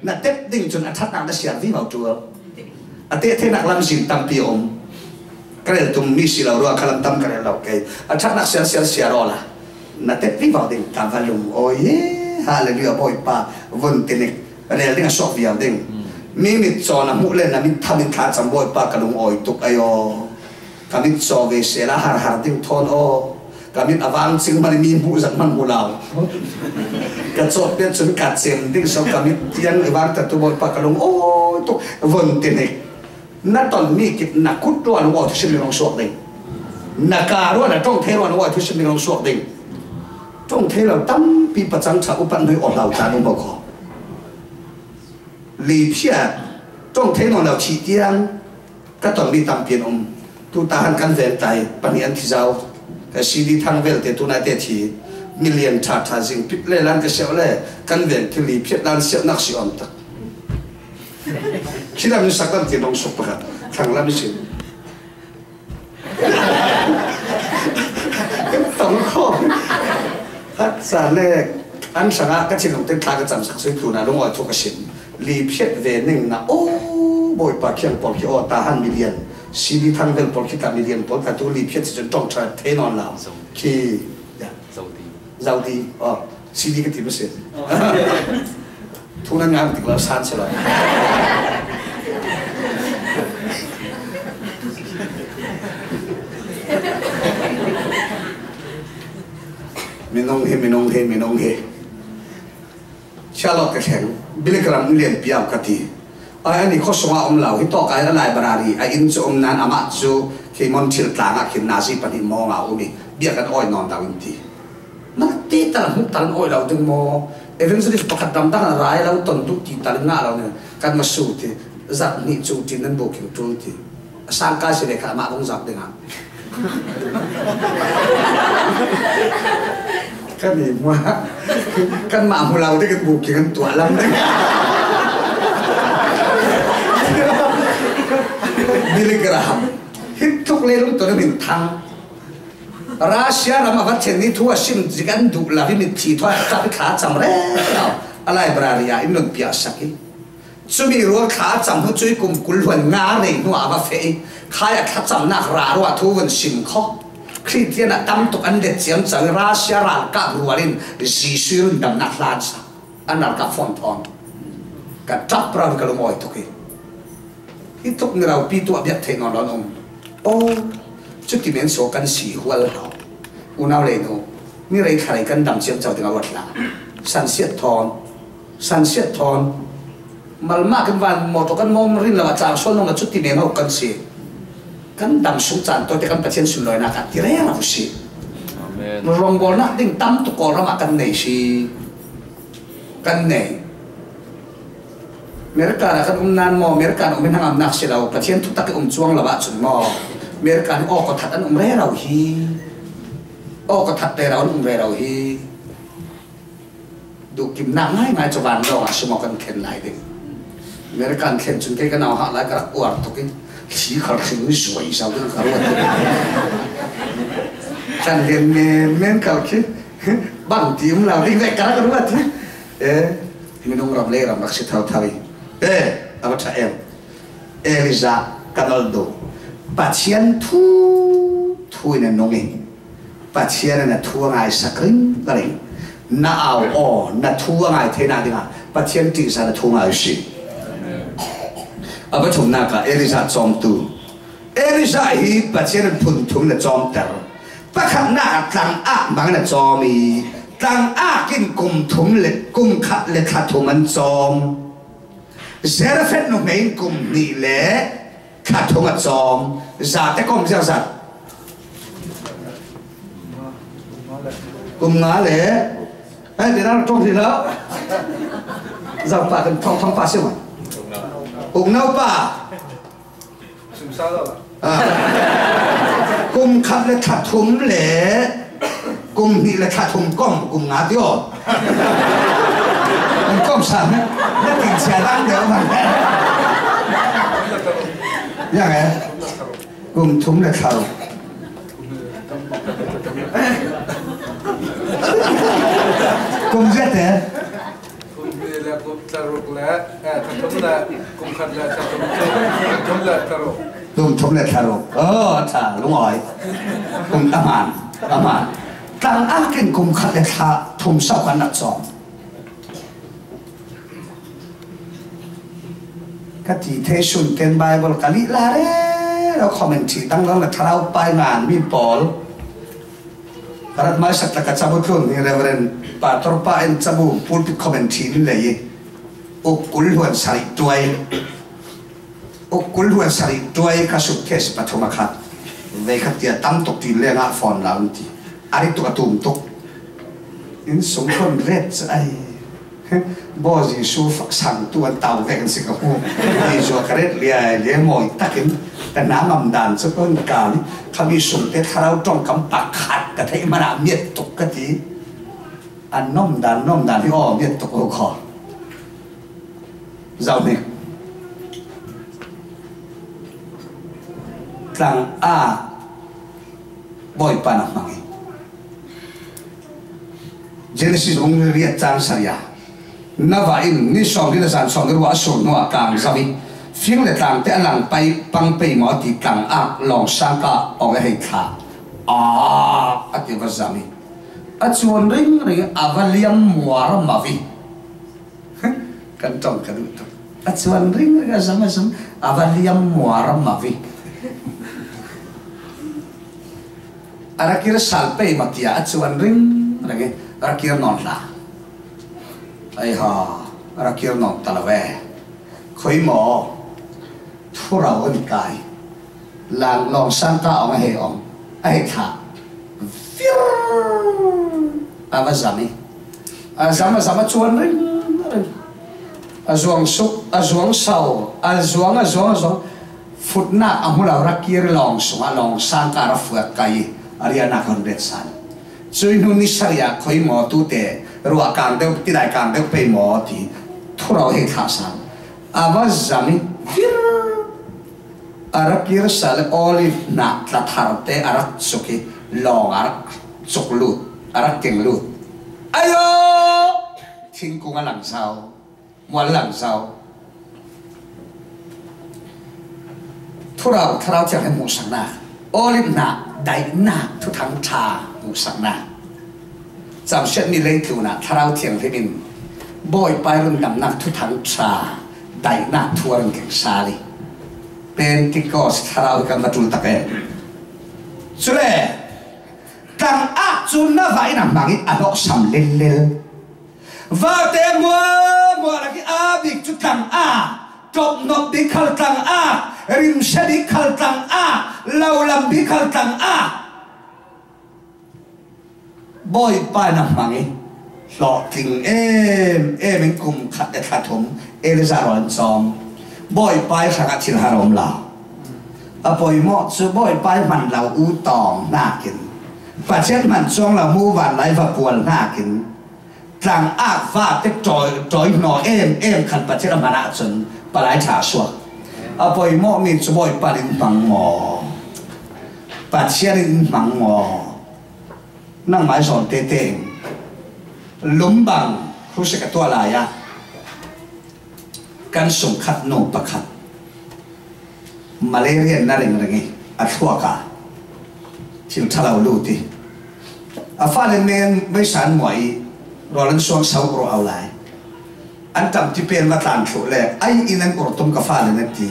Na tep ding cun a ṭhatnak na siar vivo ṭul. A teh theinak lam sin tampi a um. Ka rel tum mi si lo ruang kha lam tam ka rel lo kei. A ṭhatnak siar siar siar awla na tep vivo ding ka va lung awi hi. Hallelujah, Bawipa vun tinik rel ding a suak viau ding. Mi mit caw na hmuh le na mit tham in thlacam Bawipa ka lung awi tuk ayo. Ka mit caw ve sela har har ding thawn aw. Ka mit a vang cing hmanh mi hmuh zat hmanh hmu lo. Ka cawt piat cun ka cem ding so ka mit tiang i vang tatu Bawipa ka lung aw tuk von tinik. Na ton mi kip na kut ruan aw thusim ding long suak ding. Na ka ruan a ṭong thei ruan aw thusim ding long suak ding. Ṭong thei lo tampi pacang ṭha upat hnoi aw hlau ta ding bawk kho. Li phiat ṭong thei nawn lo thih tiang. Ka tonmi tampi an um. Tuta han kan veng tai pahnih an thi zau. Ka C D thang vel te tunai te thi. Million ṭha ṭha zing pit le lan ka siau le kan veng thi li phiat lan siau nak si om tak. Khi lam sak lam ti nong suk pakhat. Thang lam si. Tong khawm. Haksa le an hrangah ka thinlung te thla ka cam sak sui tluna lungawi thu ka sim. Li phiat ve ning na aw Bawipa khiang pawl khi aw ta han million. C D thang vel pawl khi ta million pawl ta tu li phiat si cun ṭong ṭha thei nawn lo. Khi, ya. Zodi. Zodi. Aw, C D ka ti maw si. Thu nan ngai tik lo san si lo. Minung hi, minung hi, minung hi. Charlotte ka thleng, Billy Graham in lianpi au ka ti. Ai, ani khuasung ah um lo, hi tawk ai a library, a inn cu um nan amah cu khi Montreal tlang ah khin nazi pahnih mawng a um i, bia kan awi nawn lo in ti. Mah ti tal hmuh tal an awi lo ding maw? Evangelist pakhat dangdang a rai lo ton duh ti tal in ngah lo ning. Kan va su ti, zat hnih cu ṭin nan booking ṭul ti. A sang kai si ve kha amah vung zak ding ah. Kan i hmuah, kanmah hmu lo ding in booking an tuah lam ding. Billy Graham. Hi tluk leilung tawh min thang. Russia ram a va thlen ni thu a sim zik an duh lo hi, mitthi thawi a thlap hi thla a cham reng lo. A library ah in rawn piah sak hi. Chumi rual thla a cham hnu chu i kum kul hluan nga rei hnuah a va feh hi. Khai a thlachamnak ra ruah thu vun sim khaw. Khristian a tam tuk an let chiam chang, Russia ralkap rualin Jesuh i rundamnak hlan sa. An ralkap fawn thawn. Ka ṭap rau ka lungawi tuk hi. Hi tuk mi ropi tu a biak theih nawn lo an um. Aw, chuti men saw kan si hual hau. Unau lei nu, ni rei thla rei kan dam chiam chau ding a ruat hla. Sansiat thawn, sansiat thawn. Malmah kan van mawtaw kan mawm rin lo a chang sawn nung a chuti men ho kan si. Kan dam sung chan tawite kan Pathian sunlawinak ah ti reng a si. Amen. Rawngbawlnak ding tam tuk Kawlram ah kan nei si. Kan nei. America ah kan um nan maw, America ah um hi hnangam nak si lo, Pathian thutak i um chuang lo ahcun maw, America ah awkaw that an um rero hi. Awkaw that rero an um rero hi. Duhkimnak ngaingai cu van lawng ah si maw kan thlen lai ding. America ah thlen cun kei ka nauhak lai ka rak uar tuk i, thli khal hring zuai sau ding ka ruat. Kan rian men men kal khi bang ti um lo ding ve ka rak ruat hi. Eh, minung ram le ram rak si thotho i. Eh, a va ṭha em. Elijah ka nolh duh. Pathian thu, thu in a nung i. Pathian in a thu a ngaisak ringring. Na au aw, na thu a ngai theinak dingah Pathian ṭihzah na thu ngai u si. A pathumnak ah Elijah cawmtu. Elijah hi Pathian in phun thum le cawmter. Pakhatnak ah tlangak hmangin a cawm i, tlangak in kum thum le, kum khat le thla thum an cawm. Zarephath nuhmei in kum hnih le thla thum a cawm. Zate kawm ziangzat. Kum nga le, eh, tinak ṭawng hnih lo. Zaupa kan thawng thawng pa si maw? Ukno pa. Ah. Kum khat le thla thum le kum hnih le thla thum kawm, kum nga ti aw. Kan kawm sa na, na tin chia dang deuh man. Yang eh. Kum thum le thla ruk. Kum ziate. Kum hnih le kum thla ruk le, eh, thla thum le, kum khat le thla thum, kum thum le thla ruk. Kum thum le thla ruk. Oh, a ṭha, lungawi. Kum a hmaan, a hmaan. Tlangak in kum khat le thla thum sau kan rak cawm. Ka ti thei sun ten Bible ka lih la rero, commentary dang dang le Thlarau pai ngan mi pawl. Ka rat hmaisak tak a cabu tlun hi Reverend Pastor pa in cabu pulpit commentary in lei. Uk kul hluan sarih tuai. Uk kul hluan sarih tuai ka suitcase pathum a khat. Vei khat tiah tam tuk ti lengah phone la um ti. A ri tuk a tum tuk. Inn sung khon ret ca ai. Baw Jesuh fa-, sangtu an tau vek an si ka hmu. Jesuh a ka ret liai liai mawi takin ka hna ngam dan cu kan kal i, khami sungte thlarau ṭongkam pakhat ka theih hmanh ah miat tuk ka ti. An nom dan, nom dan hi aw miat tuk ko kho. Zohhnik. Tlang a Bawipa na hmang i. Genesis bung riat cang saria. Nova in ni sawm ni le zan sawm ni ruah a sur hnuah kang zam i, fing le tlangte a lang pai pang pei maw ti tlang ak lawng sangka awng a hei thla. Aa, a ti va zam i. A cuan ringring a va liam muar mavi. Kan ṭong ka duh tuk. A cuan ringring a zam a zam a va liam muar mavi. A ra kir sal pei ma tia a cuan ringring i ra kir nawn hlah. Ai ha, a ra kir nawn ta lo ve. Khoi maw? Thurau an kai. Lang lawng sangka awng a hei awng. A hei thlah. Vir! A va zam i. A zam a zam a cuan ringring. A zuang suk, a zuang sau, a zuang, a zuang, a zuang. Futnak a hmu lo ra kir lawng sungah lawng sangka ra fuak kai i a riahnak hon ret san. Cui hnu ni saria khoi maw tute ruah kang deuh, tidai kang deuh pei maw ti thurau hei thlah san. A va zam i vir. A rak kir sa le olive hnah tla tharte a rak cuk i lawng a rak cuk lut, a rak keng lut. Ayo! Thingkung a lang sau, mual lang sau. Thlarau, Thlarau Thianghlim hmuhsaknak, olive hnah daihnak thuthang ṭha hmuhsaknak. Camsiatmi leitlun ah Thlarau Thianghlim in Bawipa ih rundamnak thuthang ṭha daihnak thu a run keng sal i Pentecost Thlarau hi kan va ṭul tak e. Cule tlangak cu na va in a hmang i a hlawhsam lellel. Vate mualmual lak i aa bik cu tlangak, tlawpnop bik khal tlangak, rimhsia bik khal tlangak, lolam bik khal tlangak. Bawipa in a hmang i hlawhtling em em in kum khat le thla thum Elijah rawl an cawm. Bawipa ih hrangah thil har a um lo. A poimawh cu Bawipa ih hman lo u tawng hnakin, Pathian hman cuang lo mu van lai va pual hnakin, tlangak vate ṭawi, ṭawi hnaw em em khan Pathian a hman ahcun palai ṭha a suak. A poimawhmi cu Bawipa in hmang maw? Pathian in hmang maw? Nangmah ih zawn tete in lumbang crusade ka tuah lai ah kan sungkhat nu pakhat malaria na ringring i a thluak a thil ṭha lo lut i a fale men meisa an muah i rawl an suang so ruau lai. An ṭamṭi pen va tlan thluh le ai in an ur tum ka fale na ti.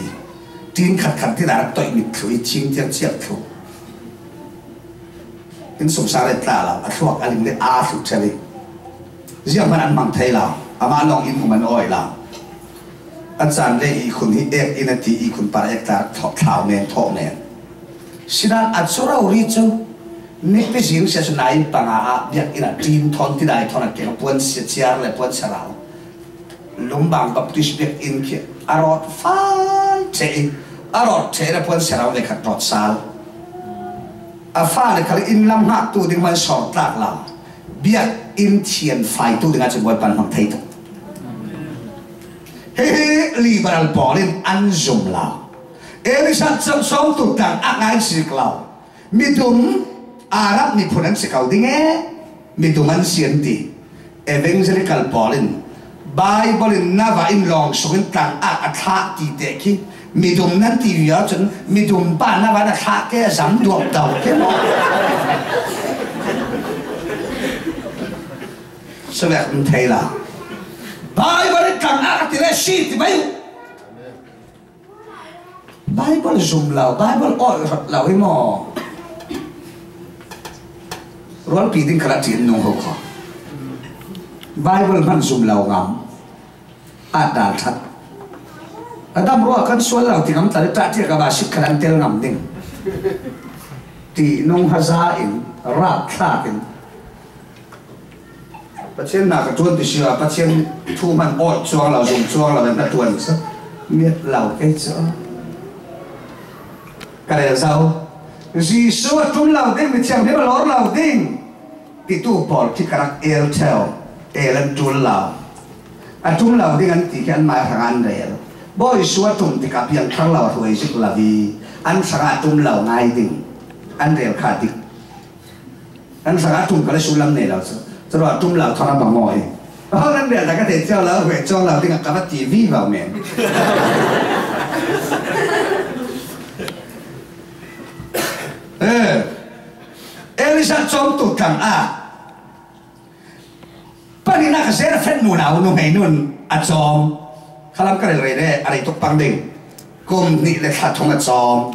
Ṭin khat khat tin a rak toih mit thluh i thing tiang ciak thluh. Inn sungsang le tla lo, a thluak a ling le aa thluh ṭhel i zianghman an hmang thei lo, amah lawng in um an awi lo. A caan le ihkhun hi ek in a ti, ihkhun par ek tla thawh thlau men, thawh men. Sinan a cu rori cu nipi zing sia cu nai panga ah biakinn ah ṭin thawn tidai thawn a keng puan sia ciar le puan sia rau. Lumbang Baptist biakinn khi a rawt fai ṭheh i a rawt ṭheh le puan sia rau le khat rawt sal. A fale khal inn lam hngaktu ding hman sawr tlak lo. Biakinn thian faitu dingah cun Bawipa an hmang thei tuk. Hihi liberal pawl in an zum lo. Elisha cawmtu tlang a ngai zik lo. Midum Arab miphun an si ko ding e, midum an si an ti. Evangelical pawl in Bible in na va in lawng sung in tlang a, a thlah ti te khi midum nan ti viau cun midum pa na va na thlah ke a zam duak do ke maw? Sawek um thei la. Bible in tlang a ka ti le si ti mai uh. Bible zum lo, Bible awih rawt lo hi maw? Rualpi ding khalah ṭin nung ho kho. Bible hman zum lo ngam. A dal ṭhat. A dam ruah kan sual lo ti ngam tla le ṭah ṭiak a ba sik khalah an tel ngam ding. Ti nung haza in, rap thlak in. Pathian hna ka ṭuan ti si ah Pathian thu hman awih cuang lo, zung cuang lo, na ṭuan sa miat lo kei cu. Ka rel zo. Jesuh a ṭum lo ding, mithianghlim a lawr lo ding titu pawl khi ka rak el ṭheu, el an ṭul lo. A ṭum lo ding an ti khi anmah hrangah an rel. Bawi Jesuh a ṭum tikah piangthar lo a hruai zik lo i an hrangah a ṭum lo ngai ding an rel kha dik. Kan hrangah ṭum kha le sullam nei lo cu. Curuah ṭum lo thawng a bang maw i? Oh, nan bia ta ka thei cio lo, huai cuang lo dingah ka va ti vivo men. Eh, Elisha cawmtu tlang ah pahnihnak Zarephath nunau nuhmei nun a cawm. Khalam ka rel rei le a rei tuk pang ding. Kum hnih le thla thum a cawm.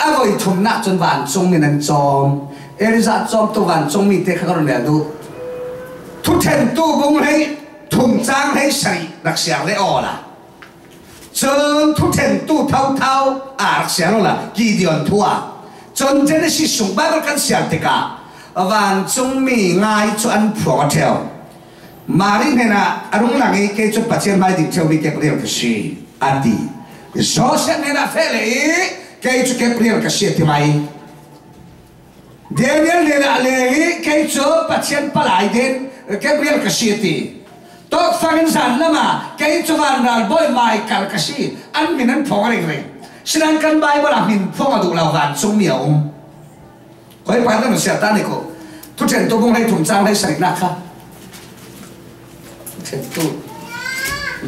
A voi thumnak cun vancungmi nan cawm. Elijah cawmtu vancungmi te kha ka run rel duh. Thuṭhentu bung hlei thum cang hlei sarih rak siar le awla. Cun thuṭhentu thotho a rak siar awla Gideon thu ah. Cun Genesis sung Bible kan siar tikah vancungmi ngai cu an phuang a ṭheu. Mari hnenah a rung lang i kei cu Pathian hmai ding ṭheumi Gabriel ka si, a ti. Joseph hnenah feh le i kei cu Gabriel ka si, a ti mai. Daniel hnenah leng i kei cu Pathian palai ding Gabriel ka si, a ti. Tawkfang in zan lam ah kei cu vanral bawi Michael ka si, an min an phawng ringring. Sinan kan Bible ah min phong a duh lo vancungmi a um. Koi pa kan sia ta ni ko. Thuṭhentu bung hleithum chang hleisarihna kha. Thuṭhentu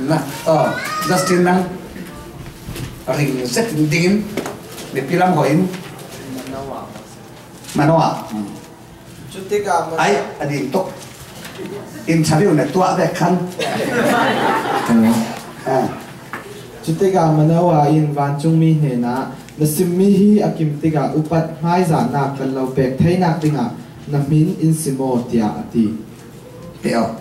na, oh, Justin nang ring zet dingin, mipi lam hoin. Manoah. Hmm. Cutikah Manoah, ai, a ding tuk. Interview na tuah vek khan. Ah. Cutikah Manoah in vancungmi hnenah, "Na simmi hi a kim tikah upat hmaizahnak kan lo pek theinak dingah na hmin in sim aw," tiah a ti. Heh aw.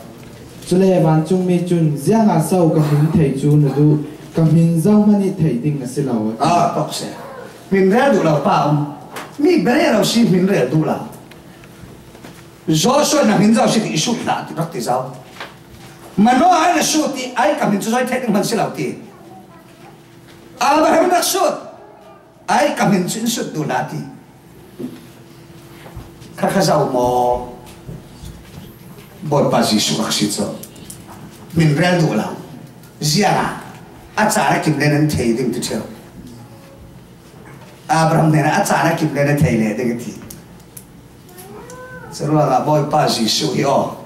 Cule vancungmi cun, "Ziangah so ka hmin thei cu na duh? Ka hmin zohman ih thei ding a si lo," a ti. Ah, tok se. Hmin rel duh lo pa um. Mi bia rel lo si hmin rel duh lo. Joshua, "Na hmin zo si ti i sut hlah," ti rak ti zo. Manoah, "Ai na sut ti, ai ka hmin cu zoi theih ding hman si lo," ti. Abraham, "Rak sut, ai ka hmin cu in sut duh hlah," ti. Kha kha zo maw? Bawipa Jesuh rak si cu hmin rel duh lo. Ziangah a caan a kim le nan thei ding ti ṭheu. Abraham hnenah a caan a kim le na thei le ding a ti. Curuangah Bawipa Jesuh hi aw,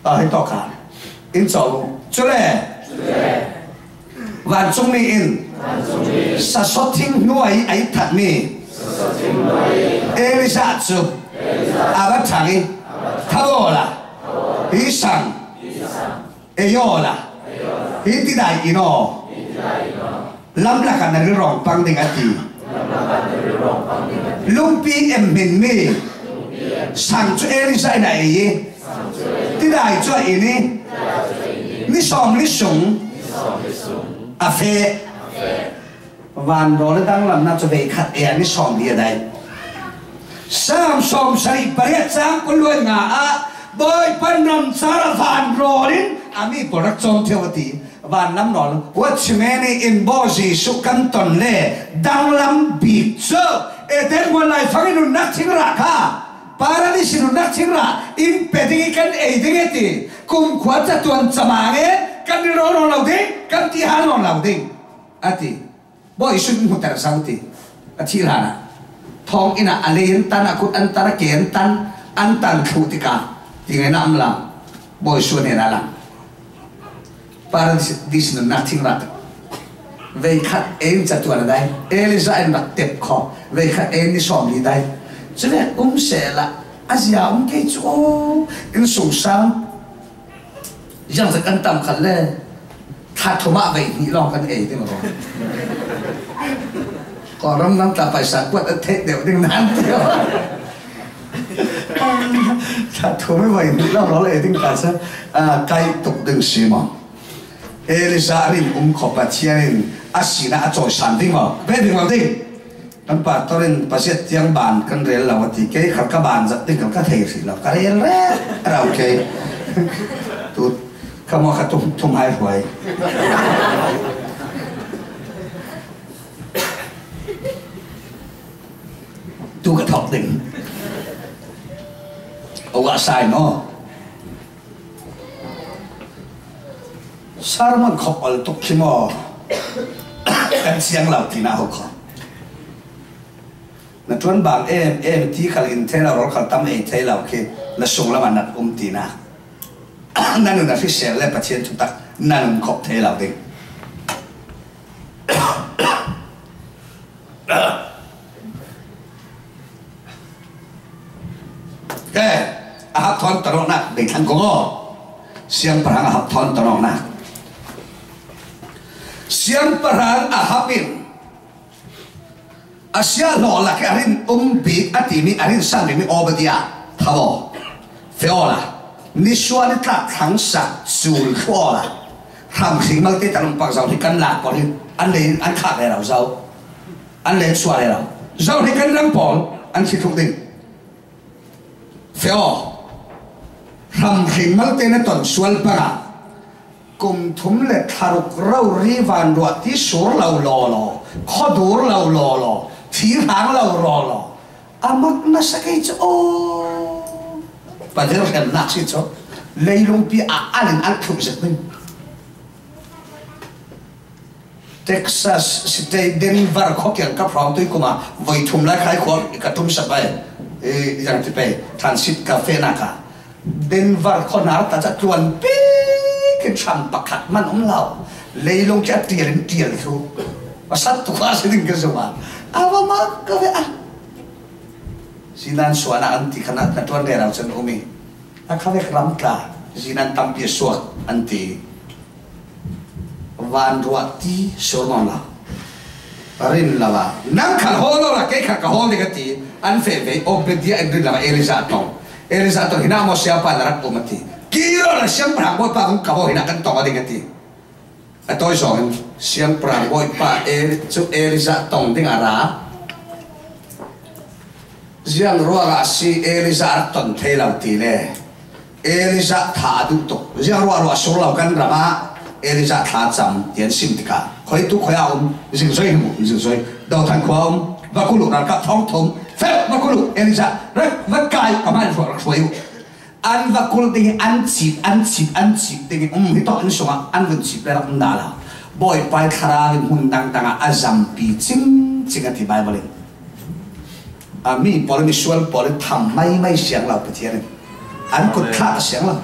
ah, hi tawk kha in cawk u. Cule vancungmi in sasawt thing hnuai a ih thatmi Elijah cu a va ṭhang ih, "Tho awla, hi sang ei awla, hi tidai in aw, lamlak ah na rilrawng pang ding," a ti. Lungpi em hminmi sang cu Elijah in a ei ih, tidai cu a in ih, ni sawmli sung a feh. Vanrawl le danglamnak cu veikhat ei ah ni sawmli a dai. Salm sawmsarih pariat cang kul le nga ah Bawipa namcar ah vanrawl in a mi pawl rak cawm ṭheu a ti. Vanlam nawl, watchman in Bawi Jesuh kan ton le danglam bik cu Eden hmuan laifang ih nunnak thingrah kha Paradis ih nunnak thingrah in pe ding ih kan ei ding ih ti. Kumkhua catuan camang in kan rilrawng nawn lo ding, kan ti hal nawn lo ding a ti. Bawi Jesuh in hmuhter a sau ti. A thih hlanah thawnginn ah a lei an tan, a kut an tan, a ke an tan, an tan thluh tikah ti ngai na am lang. Bawi Jesuh hnenah lang. Paradis nunnak thingrah veikhat ei in catuan a dai. Elijah in rak tep kho. Veikhat ei in ni sawmli dai. Cuvek um sehla a zia um kei cu aw, innsungsang ziangzat kan tam khat le thla thum ah vei hnih lawng kan ei ding aw. Kawlram lam tla paisa kuat a theih deuh ding nan ti aw. Thla thum ih vei hnih lawng law ei ding ta cu, ah, kaih tuk ding si maw? Elijah rin um kho Pathian in a sinah a cawisan ding maw? Ve ding lo ding. Kan pastor in, "Pasian tiang ban kan rel lo," a ti. Kei khal ka ban zat ding khal ka thei hrih lo. Ka rel rel rau kei. Tu ka maw ka tum, tum hai huai. Tu ka thawk ding. Aw, a sai maw? Sermon khop ol tuk khi maw? Kan siang lo ti na ho kho. Na ṭuan bang em em ti khal in thei lo, rawl khal tam ei thei lo khi na sunglam ah nat um ti na. Na nun a hrisel le Pathian thutak na nun khop thei lo ding. Ke, a hap thawn tonawknak dei thlang kong aw. Siangpahrang a hap thawn tonawknak. Siangpahrang a hap in a siahlawh lak ih a rin um bik a timi, a rin sang bikmi Obadiah tho aw. Feh awla, nisual ih tlak thlang sak cul thluh awla, hramhring malte tan um pang zo hi kan lak pawl hi an lei an khah ve lo zo. An leng sual lo. Zoh hi kan ram pawl an si thuk ding. Feh aw, hramhring malte na ton sual panga kum thum le thla ruk rori vanruah ti sur lo lawlaw, khuadur lo lawlaw, thi hrang lo lawlaw, a mak nasa kei cu aw. Padir hremnak si cu leilungpi ah al in an thluh zet ding. Texas State Denver khua kiang ka hrawng tui kuma voi thum lai khai khua ka tum sa pai. I yang ti pai transit ka fe na ka Denver khua nar ta cha tuan pi kin tham pakhat man um lau. Leilung kia tial in tial thu. Pasat tu kha si ding ka zuma. Awa ma ka ve a. Sinan suana an ti khana ka tuan de rau chan umi. A kha ve ram ka. Sinan tam pi suak an ti. Van ruah ti sur nawn lo. Rin lo a. Nang khat hawl lo la, kei khat ka hawl ding a ti. An feh ve, Obedia in rin lo a, Elija tong. Elija tong, hina maw siapa na rak um a ti. Kiro la siangpahrang bawipa hong ka haw hina kan tong a ding a ti. A tawi zawng in siangpahrang bawipa Eli, cu Elija tong ding a ra. Ziang ruangah a si Elija a rak ton thei lo ti le Elija tha a duh tuk. Ziang ruah ruah sur lo kan ram ah Elija thlacam tian sim tikah khoi tu khoi a um zingzoi hmu zingzoi do than khua um va kul uh ralkap thawng thum fek va kul uh Elija rak va kai ka hman ruah rak hruai uh. An va kul ding i an cip, an cip, an cip ding i um hi tawh an sungah an vun cip le rak um dah lo. Bawipa i thlarau in hmun dangdang ah a zampi cingcing a ti Baibal in. A mi pawl, misual pawl in tham maimai siang lo Pathian in. An kut thlah siang lo.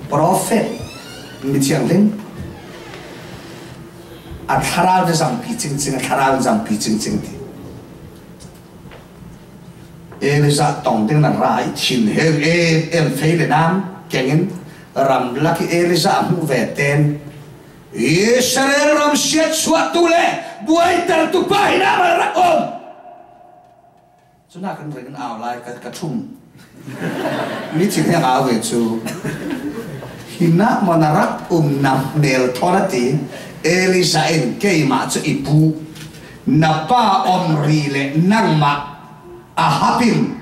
Profet, mithianghlim. A thlarau in a zampi cingcing, a thlarau in zampi cingcing ti. Elija tong ding na ra i thin he em em fei le nam kengin ram lak i Elija a hmuh ve ten Israel ram siat suahtu le buaitertu pa hi nam a rak um. Cuna kan ring in au lai ka, ka thum. Mi thin he au ve cu. Hinah maw na rak um na hmel thawn a ti. Elija in keimah cu i pu. Na pa Omri le nangmah Ahab in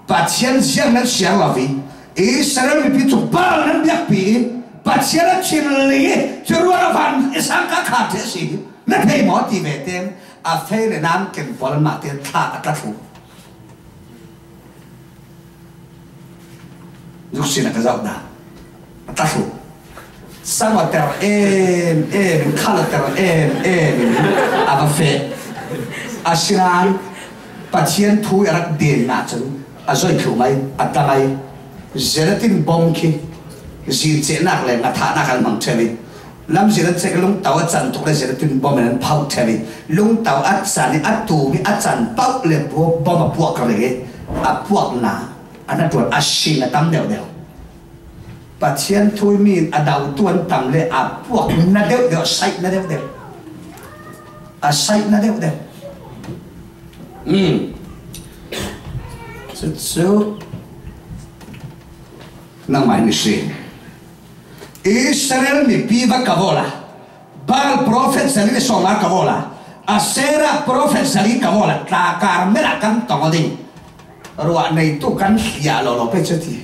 Pathian ziang nan siang lo i Israel mipi cu Baal nan biakpi i Pathian a thin ling i curuan a van i sang ka khan ṭheh si. Na thei maw ti ve ten a fei le nam ken pawl anmah te thla a tla thlu. Zuk sin a ka zoh dah. A tla thlu. Sang a ter em em, khal a ter em em, a va feh. A sinan Pathian thu a rak den na cun a zoi thlu mai, a ta mai. Zeratin bom khi zin cehnak le ngathahnak an hmang ṭheu i, lamzin an cek lungto a can tuk le zin a tun bom in an phauh ṭheu i, lungto a can i a tum i a can pauh le bom a puak ring i a puaknak an a ṭuan a sing a tam deuhdeuh. Pathian thu i mi in a dautu an tam le a puak na deuhdeuh, a saih na deuhdeuh, a saih na deuhdeuh. Um. Cucu nangmah in i si. Israel mipi va ka vaw la, Baal profet zali le sawmnga ka vaw la, Asera profet zali ka vaw la, tla Karmel ah kan tong aw ding. Ruah neitu kan hliah lawlaw pei cu ti.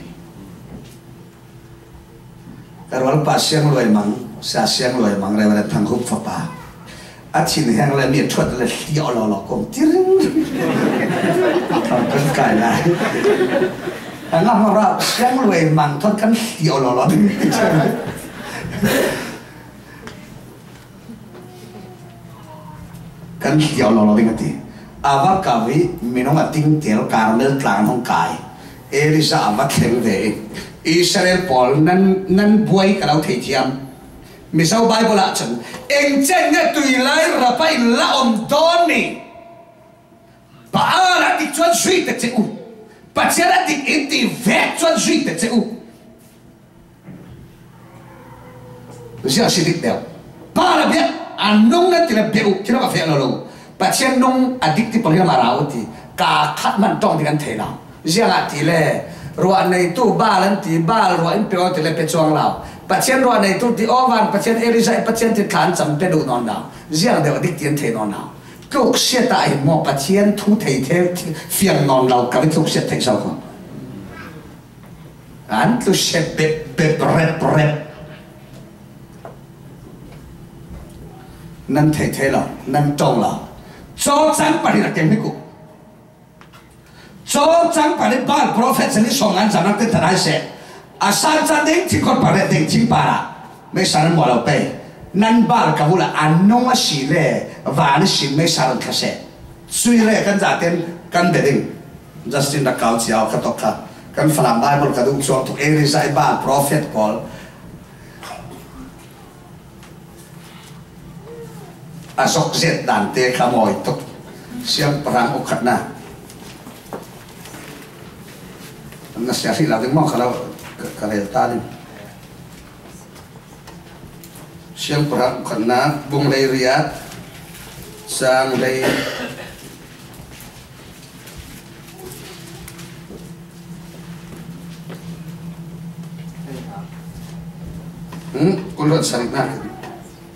Ka rualpa Siang Luai Mang, Sia Siang Luai Mang, Reverend Thang Hup fapa. A thin heng le mi a ṭhuat le hliah lawlaw kong ti ring. Kan kai lai. A ngam rau Siang Luai Mang thawn kan hliah lawlaw ding. Kan hliah lawlaw ding a ti. A va kau i minung a tingtel Karmel tlang hong kai. Elija a va thleng ve i Israel pawl nan, nan buai ka lo thei thiam. Mizo Baibal ah cun, eng cen nge tui lai rapa in la om dawn ni. Baal a dik cuan zui te ce u. Pathian a dik in ti vek cuan zui te ce u. Ziah si dik deuh. Baal a biak a nung nan ti le biak u, ti lo a feh lo lo. Pathian nung a dik ti pang hi lam a ra u ti. Ka khat man tong dik an thei lo. Ziang ah ti le ruah neitu Baal an ti, Baal ruah in pe aw ti le pe cuang lo. Pathian ruah neitu ti aw van, Pathian Elija i Pathian ti thla an cam pe duh nawn lo. Ziang deuh a dik ti an thei nawn lo. Tluk siat ah hin maw Pathian thu thei thei fiang nawn lo ka vi tluk siat thei so ko. An tlu siat bep bep rep rep. Nan thei thei lo, nan tong lo. Cawcang pahnih a keng hi ku. Cawcang pahnih Baal prophet sani sawng an zam nak te tan hai seh. A san can ding thingkon pahnih ding thing para. Mei san an maw lo pei. Nan Baal ka bul ah a nung a si le, van a sin meisa run kha seh. Cui le kan zaten kan be ding. Justin Rakau Ciau ka tok kha. Kan Falam Bible ka duh chuang tuk, Elijah i Baal prophet pawl a zok zet dan te kha mawi tuk. Siangpahrang uk khatna. Na sia hrih lo ding maw, ka lo, ka, ka rel ta ding. Siangpahrang khatna, bung hleiriat, chang hlei, hmm, kul hluan sarihna,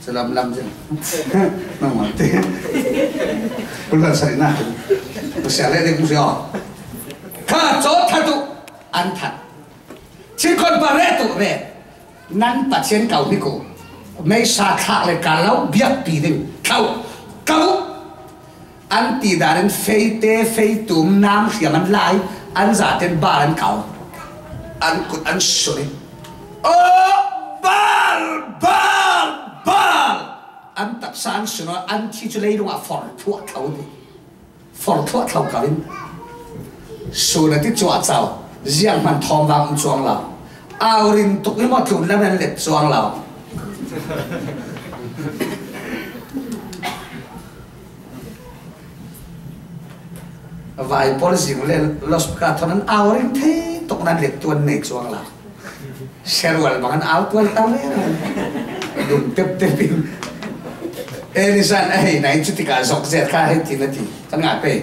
salam lam zen. Nang mante. Kul hluan sarihna. Ku sia le ding ku sia. Kha chaw that uh, an that. Chin khon pa re tu re. Nan Pathian kau hnik uh. Meisa thlak le kal lo biakpi ding. Kau. Kau. An ti dan in feite, feitum, nam hriam an lai. An zaten Baal an kau. An kut an sun in. O Baal, Baal, Baal. An taksa an sun, an thi cu leilung ah for thuah kau ding. For thuah thlo kau in. Sun a ti cuahcau, zianghman thawm vang um cuang lo. Au rin tuk i maw, tlun lam an let cuang lo. Vai pawl zing le lospka thawn an au ring thei tuk nan let tuan nei cuang lo. Serual bang an au tual tau le. Dum tep tep in. Elijah a hei nai cu tikah zok zet kha hei ti na ti. Kan ngah pei.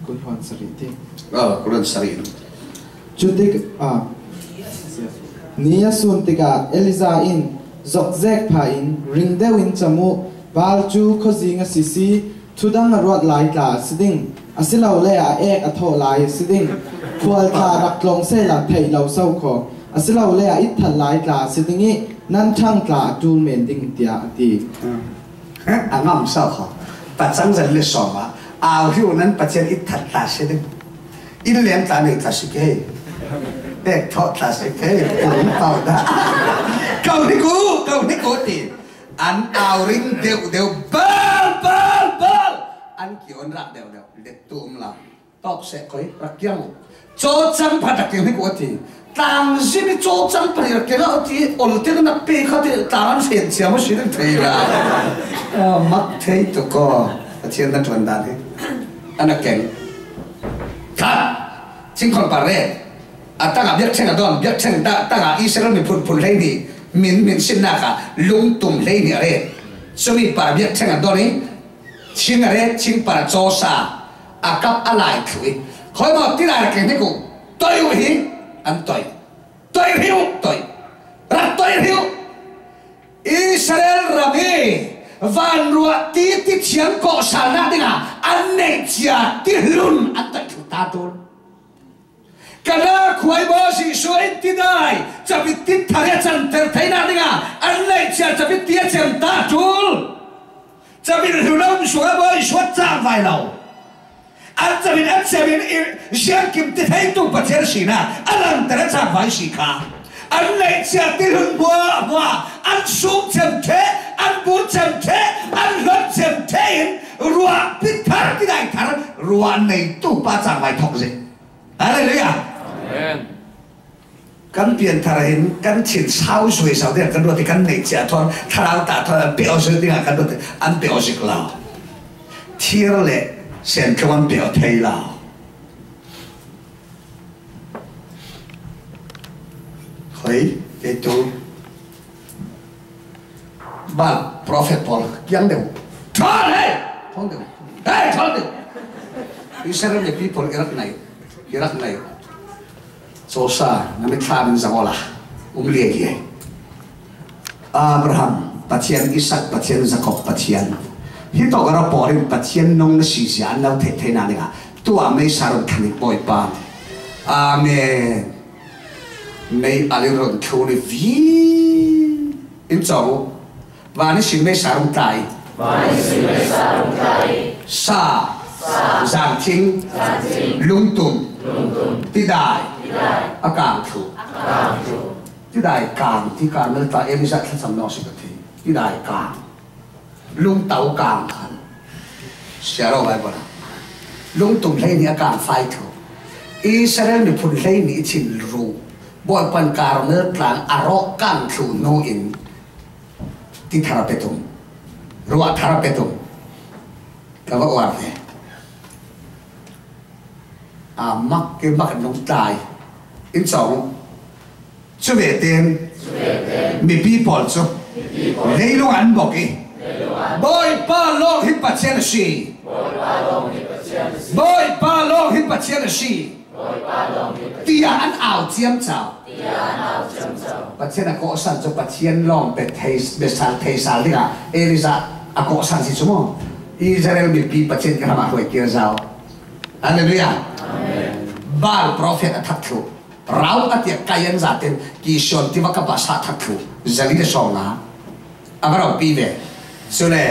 Kul hluan sarih ti. Oh, kul hluan sarih. Cutik, ah, ni a sun tikah Elijah in zok zek pha in ring deuh in cam uh, Baal cu khuazing a si si, thudang a ruat lai tla a si ding, asilole a ek a thawh lai a si ding, khual tla rak tlawng sehla theih lo so kho, asilole a itthat lai tla a si ding i nan ṭhang tla a ṭul men ding, tiah a ti. A ngam so kho. Pacang zan le sawm ah, au hi uh, nan Pathian itthat tla si ding. Inn leng tla nei tla si ke. Ek thawh tla si ke. Pum pau dah. Kau hnik uh, kau hnik uh ti. An au ring deuh deuh, Baal, Baal, Baal. An ki on rak deuh deuh. Let tu um lo. Tawk seh koi, rak kiang uh. Cawcang pha dak kiang hnik uh a ti. Tlang zin i cawcang pha rak kiang a ti. Ol te na pe kha ti, tlang an sen siam a si ding thei la. Ah, mak thei tu ko. Pathian na ṭuan dan hi. An a keng. Khat. Chin khon pa re. A tangah biakṭheng a dawn, biakṭheng ta-, tangah Israel mi phunphun hleihnih, min, min sinnak ah lungtum hleihnih a ret. Cumi par biakṭheng a dawn i, thing a ret, thing par a cawsa, a kap a lai thluh i, khawi maw ti lai rak keng hnik uh, toih uh hi, an toih. Toih rih uh, toih. Rak toih rih uh. Israel ram i vanruah ti, ti thiang kawhsalnak dingah an neih cia ti hlun an toih thluh ta ṭul. Kana khuai baw Jesuh in tidai, cabit tin thar i a canter theinak dingah an neih cia cabit ti a cem ta ṭul. Cabit hlu lo um sungah baw Jesuh a cangvai lo. An cabit an cem in i ziangkim ti theitu Pathian sinak a lanter a cangvai si kha. An neih cia ti hlun hmuahhmuah, an sum cem ṭheh, an bur cem ṭheh, an hlon cem ṭheh in ruah pit thar, tidai thar, ruah neitu pa cangvai thawk zet. Hallelujah. Amen. Kan pianthar hin kan thin sau sui sau ding kan ruat i kan neih cia thawn thlarau ta thawn an pe aw zik dingah kan ruat i an pe aw zik lo. Thir le sen thlung an pe aw thei lo. Hoi, kei tu. Baal prophet pawl kiang deuh. Ṭhawl hei! Ṭhawl deuh. Hei, ṭhawl deuh. Israel mipi pawl i rak nai. I rak nai. Sosa, na mitthlam in zang awla. Um liai hi hei. Abraham, Pathian Isak, Pathian Jakob, Pathian. Hi tawh ka ra pawl in Pathian nong na sisia an lo theih theihna dingah. Tuah meisa run thlanik Bawipa. Amen. Mei a lin run thlun i vi. In cawng uh. Van ihsin meisa rung tlai. Van ihsin meisa rung tlai. Sa. Sa. Zan thing. Zan thing. Lungtum. Lungtum. Tidai. Tidai. A kang thlu. Tidai kang ti Karmel tlang Elijah thlacam nawk si ka ti. Tidai kang. Lungto kang khan. Sia lo Bible a. Lungtum hleihnih a kang fai thu. Israel miphun hleihnih i thinlung. Bawipan Karmel tlang a rawk kang thluh hnu in ti thar a pe tum. Ruah thar a pe tum. Ka va uar ve. A mak ke mak nung tlai. In chong. Cu ve tein mipi pawl cu leilung an bok i Bawipa lawng hi Pathian a si. Bawipa lawng hi Pathian a si. Tiah an au ciamco. Pathian a kawhsan cu Pathian lawng pe thei, pe sal, thei sal dingah Elijah a kawhsan si cu maw? Israel mipi Pathian kiram ah hruai kir zau. Hallelujah. Baal prophet a thak thluh. Rau a tiak kai an zaten Kishon tiva ka pasa thak thluh. Zali le sawng a. A va ropi ve. Cule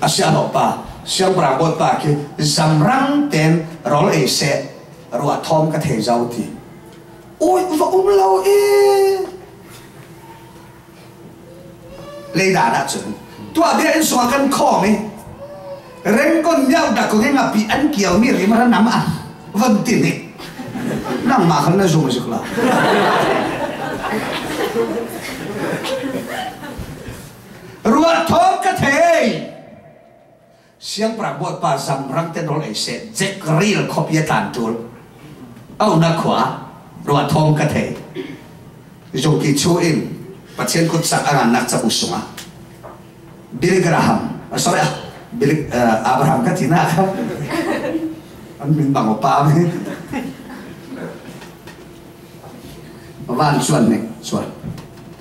a siahlawhpa, siangpahrang bawipa khi zamrang ten rawl ei seh, ruah thawm ka thei zo ti. Ui, va um lo e. Leidan ah cun tuah bia inn sungah kan khawm i Rengkon miau dak kong in a pi an kiau mi rim a ra nam a von ti nik. Nangmah khan na zum zik la. Ruah thawm ka thei. Siangpahrang bawipa zamrang ten rawl ei seh, Jezreel khuapi a tlan ṭul. Au na khua, ruah thawm ka thei. Zungki chu in Pathian kutsak a ngannak cabu sungah Billy Graham, ah, sorry, ah, Billy, ah, Abraham ka ti nak an min bang pa mi. Van cuan nih, cuan.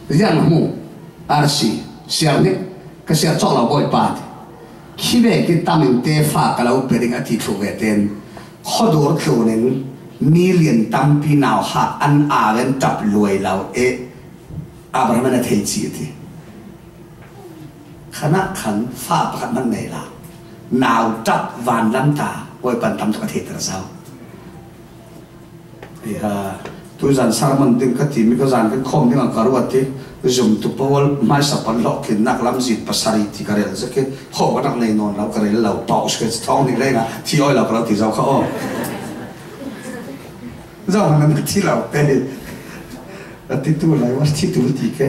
Ziang hmu, R C, siar nih, ka siar cawk lo Bawipa ti. Khi ve ki tam in te fa ka lo pe ding a ti thluh ve ten, khuadur tlun in million tampi nauhak an au in ṭap luai lo e, Abraham in a thei ci a ti. Khanah khan fa pakhat man nei la, nau ṭap vanlam ta, Bawipan tam tuk a theiter zo. Iha, tuzan sermon ding ka timi, ka zan kan khawm ding a ka ruat ti, zumtu pawl hmaisa pan hlawhtlinnak lamzin pasari ti ka rel zek i, khawh ka rak nei nawn lo, ka rel lo, paus ka thawng nih lei nga, thi awi lo ka lo ti zo kha aw. Zo hmanh an thi lo te. A ti tu lai, wa thi tu ti ke.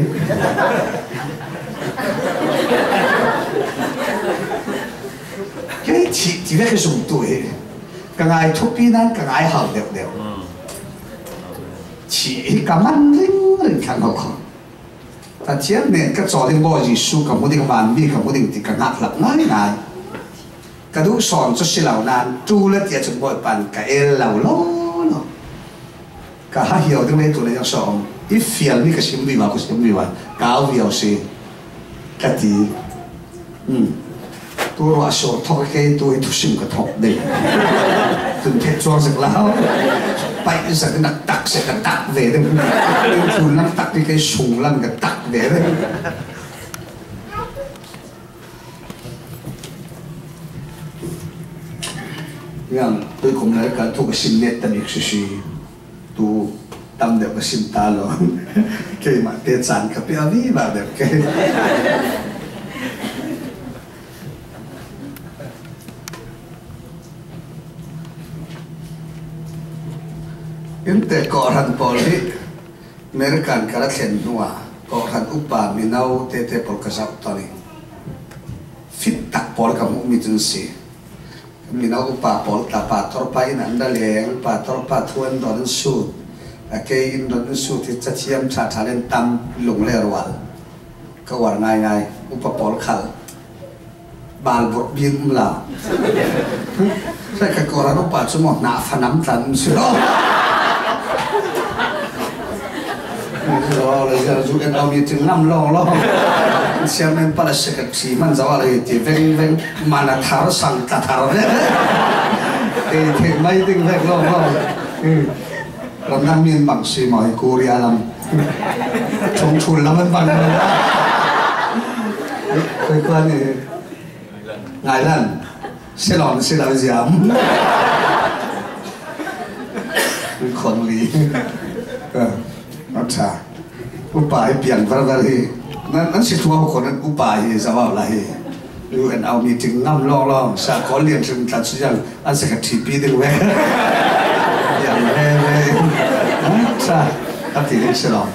Kei thi, ti ve ka zumtu hi. Ka ngai thupi nan ka ngai hau deuh deuh. Thi hi ka man ring ring thlang ho kho. Pathian nen ka cawl ding, Bawi Jesuh ka hmu ding, vanmi ka hmu ding ti ka hngak hlak ngai ngai. Ka duh sawn cu si lo nan, tu le tiah cun Bawipan ka el lo lo lo. Ka ha hiau ding le tu le yang sawm. I fial mi ka sim viva, ka sim viva. Ka au viau si. Ka ti. Hmm. Tu ruah sur thok ke tu i thusim ka thok ding. Tun phet chuang sak lau. Pai sak nak tak se ka tak ve ding. Tun nak tak ni ke sung lam ka tak ve ding. Yang tu kum lai ka thok ka sim net ta bik sisi. Tu tam deuh ka sim ta lo. Keimah te caan ka pia viva deuh ke. Inn te kawhhran pawl hi American ka ra thlen hnu ah kawhhran upa mino tete pawl ka zoh tawn i fit tak pawl ka hmuhmi cun si. Mino upa pawl tla, pastor pa in an ra leng, pastor pa thu an rawn an sut, a kei in rawn an sut hi cathiam ṭha ṭha len tam lung le rual. Ka uar ngaingai, upa pawl khal bal burh bik um lo. Sai ka kawhhran upa cu maw hna fanam tlan um si lo. Zo le ziar zu en au mi cing ngam lawng lawng. Chairman pala secretary man zo le ti veng veng, man a thar sang ta thar veng. Ei thei mai ding vek lawng lawng. Ramdang min bang si maw hi Korea lam. Chungchul lam an bang. Koi kuan ni. Ngailan. Selon sila ziam. Khon li. A ṭha. Upa hi piang verver hi. Nan, nan si thua khon nan upa hi zawau la hi. U N O meeting ngam lawng lawng. Sa kol lian trim tlat su yang. An secretary pi ding ve. Yang ve ve. A ṭha. A ti ding si lawng.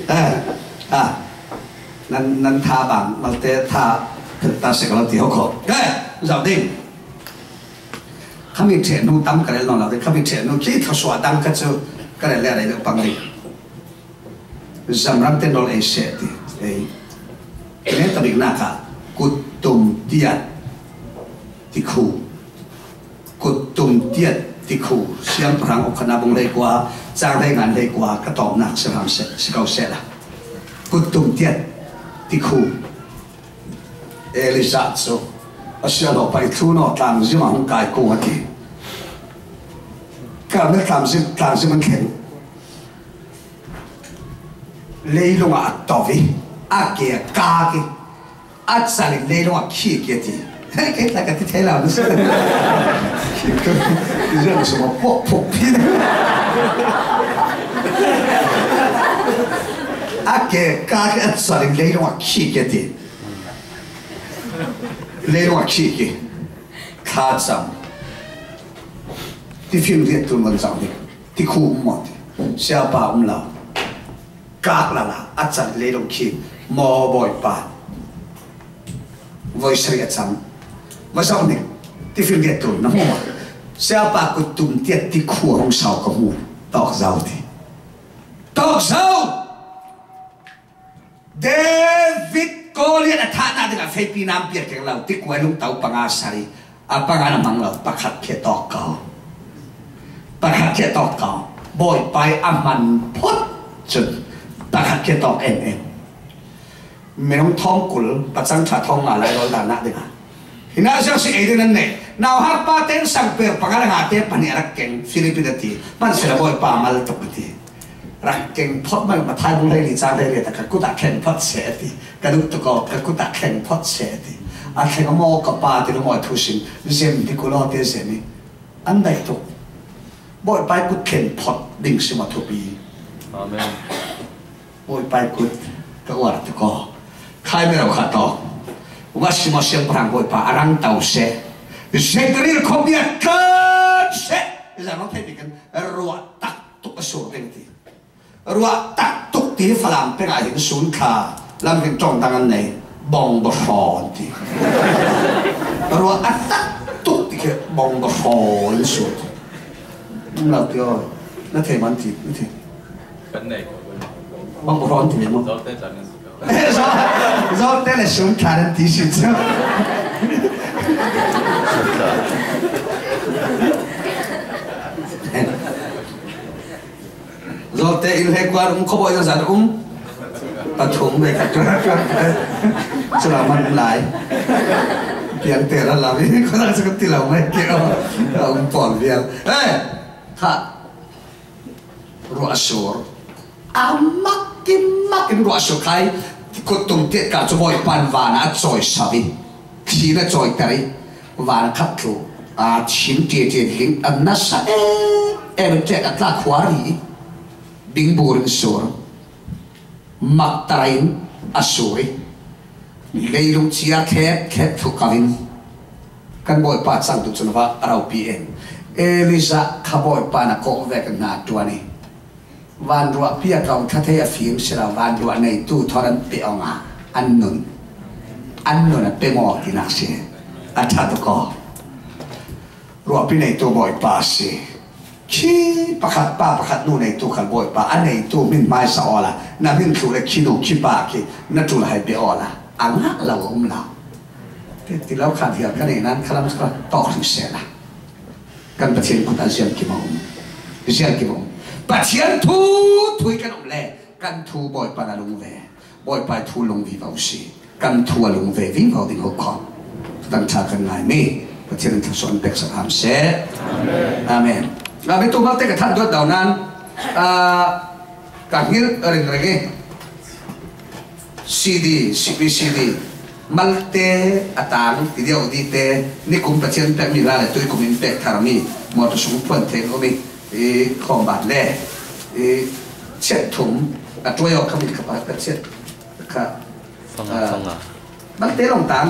Eh. A. Nan, nan tha bang, malte tha, ta sek lo ti ho kho. Ke, zau ding. Khami ṭheh nu tam ka rel nawn lo ding, khami ṭheh nu khi thawsuah dang kha chu ka rel le rei lo pang ding. Zamram te nawl ei seh ti, ei. Ene ta bik na kha, kut tum tiat ti khu. Kut tum tiat ti khu. Siangpahrang Ukhatna bung hlei kua, chang hlei nga hlei kua, ka tawpna si hram seh, si ko seh la. Kut tum tiat ti khu. Elijah chu a sia lo pai thu no tlang zim a hung kai kung a ti. Ka me tlang zim, tlang zim an thlen. Leilung a tovi, a ke ka ki, a chali leilung a khi ki ti. He ke ta ka ti thei la ni se. Zem so mo pok pok pi. A ke ka ki a chali leilung a khi ki ti. Leilung a khi ki. Kha cham. Ti fim riat tun man chang ni. Ti khu um mo ti. Siapa um la. Kak la la. A chan leilung khi. Mo boi pa. Voi sari a cham. Voi sa um ni. Ti fim riat tun. Na mo. Siapa kut tum tiat ti khu hong sau ka mu. Tok zau ti. Tok zau. David Goliath a thahna dingah feipi nam piak keng lo, ti kuai lungto panga sari, a panga na mang lo, pakhat khia tawk ko. Pakhat khia tawk ko. Bawipai a man phot cun pakhat khia tawk em em. Minung thawng kul, pacang ṭha thawng nga lai rawl dahna dingah. Hinah ziang si ei ding nan nei. Nauhak pa ten sang per panga na nga te pahnih a rak keng, Philip in a ti. Hmansela Bawipa mal tuk a ti. Rak keng phot mai, Matthai bung hleili chang hleili ta, ka kut ah khen phot seh a ti. Ka duh tuk aw, ka kut ah khen phot seh a ti. A thleng a maw ka pa ti lungawi thu sin, zem hi kulaw te zem hi. An daih tuk. Bawipai kut khen phot ding si maw thupi. Amen. Bawipai kut ka uar tuk aw. Khai mero kha tawk. Wa si maw siangpahrang Bawipa a rang to seh. Zekaria khuapi a tlan seh. Zan hong thei pikin ruah tak tuk a sur ding ti. Ruah tak tuk ti Falam peng ah hin sun kha lam hin ṭawng dang an nei. Bawng bawhraw an ti. Ruah a tak tuk ti khi bawng bawhraw in sun. Lo ti aw. Na thei man ti, na thei. Kan nei ko. Bawng bawhraw an ti maw? Zawlte chan in si ko. Zaw-, zawlte le sun kha an ti si cu. Zawlte in he kuar um khuabawi zan um. Pathum ve ka tua tua. Cula man lai. Piang te ra la mi ko la sa ti lo mai ke. Um pawl vial. Hey! Kha ruah a sur. A mak in mak in ruah a sur khai. Kut tum tiat ka cu Bawipa in van a cawi sawi. Thina cawi tari. Van a khat tlu. A thin ṭia ṭia ding a nasa em em tek a tla khuari. Bingbur in sur. Maktarin a suri. Leilung cia khet khet thlu kavin kan Bawipa cang tu cun va a ropi in Elijah kha Bawipa na kawh vek hna tuan i vanruah pi a kau tha thei a fim si lo, vanruah neitu thawr an pe awng a an nun, an nun a pe maw tinak si. A ṭha tuk aw. Ruahpi neitu Bawipa a si. Khi pakhat pa pakhat nu neitu khal Bawipa a neitu hmin hmaisa awla na hmin thluh le khi nu khi pa khi na ṭul hai pe awla a ngah lo a um lo. Ti, ti lo khan hial ka nei nan khalam kha tawk hri sehla kan Pathian kut a ziang kim a um. Ziang kim a um. Pathian thu thui kan um le kan thu Bawipa na lung ve. Bawipa thu lung vivo si. Kan thu a lung ve vivo ding ho khawh. Kan ṭha kan ngai mi Pathian in thluasuah an pek sak ham seh. Amen. Amen. Nga mi tu malte ka than duat dau nan, ah, ka hngilh ringring i C D, C P C D, malte a tang, ti deuh dite, nikum Pathian pek mi la le tui kum in pek thar mi, mawtaw sung puan theng um i I khawm bat le i chiat thum a tuai awk kha mi kha pa ka chiat kha. Fanga, ah, fanga. Bangte lawng tang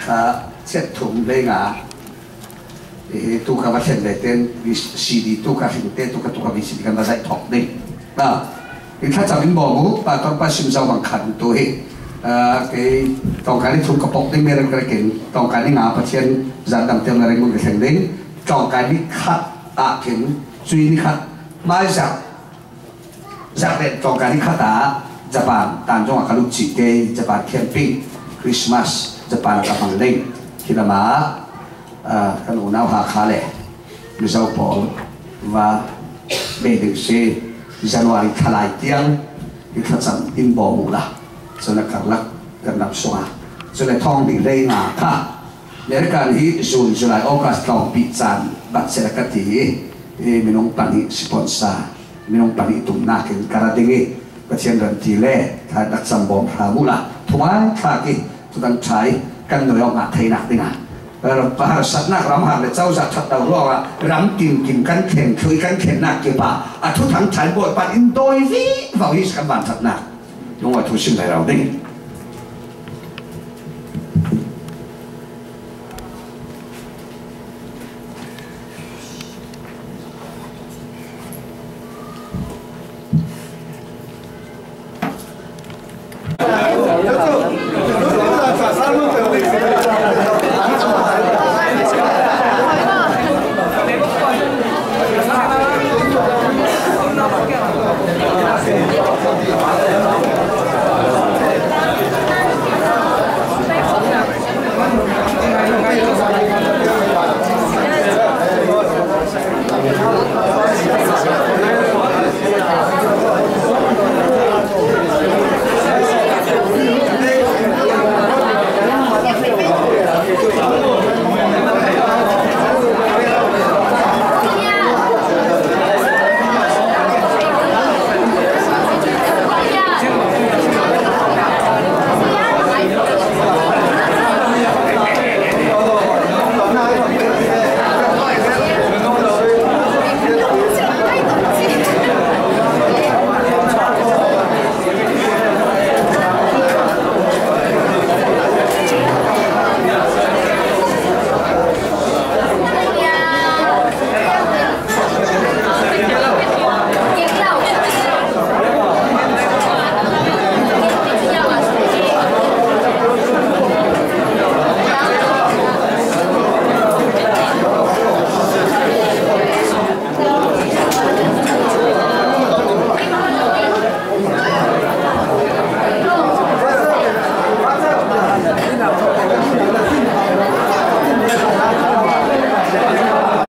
kha chiat thum le nga. I tu kha va thlen le ten C D tu kha hring te tu kha tu kha V C D kan va zaih thawk ding. Ah, i thlacham in bawm uh, pa tawng pa sim zo bang khan tu hi. Ah, kei tawngkai ni thum ka pawk ding, Mary ka rekin tawngkai ni nga Pathian zan dam tiang na reng mun ka thleng ding. Tawngkai ni khat ah khin, cui ni khat mai zak, zak len tawngkai ni khat ah Japan tan zong a ka lut cih kei, Japan camping, Christmas Japan a ka hmang ding. Khi lamah, ah, kan unau Hakha le Mizo pawl va bei ding si, January thalai tiang i thlacham in bawm uh la. Cun a karlak kan lam sungah cun le thawng ding lei nga kha American hi June, July, August tlawmpih caan bat seh la ka ti i, i minung pahnih sponsor, minung pahnih tumnak in ka ra ding i, Pathian ran ti le thlai rak cam bawm hram uh la, thungai thlak i, thutang ṭha i kan nuai awk ngah theinak dingah, harsatnak, ram har le cozah ṭhat lo ruangah ram tinkim kan thlen thlu i kan thlennak kip ah a thuthang ṭha in Bawipa in dawi vivo hi kan vanṭhatnak lungua thu sim lai lo ding.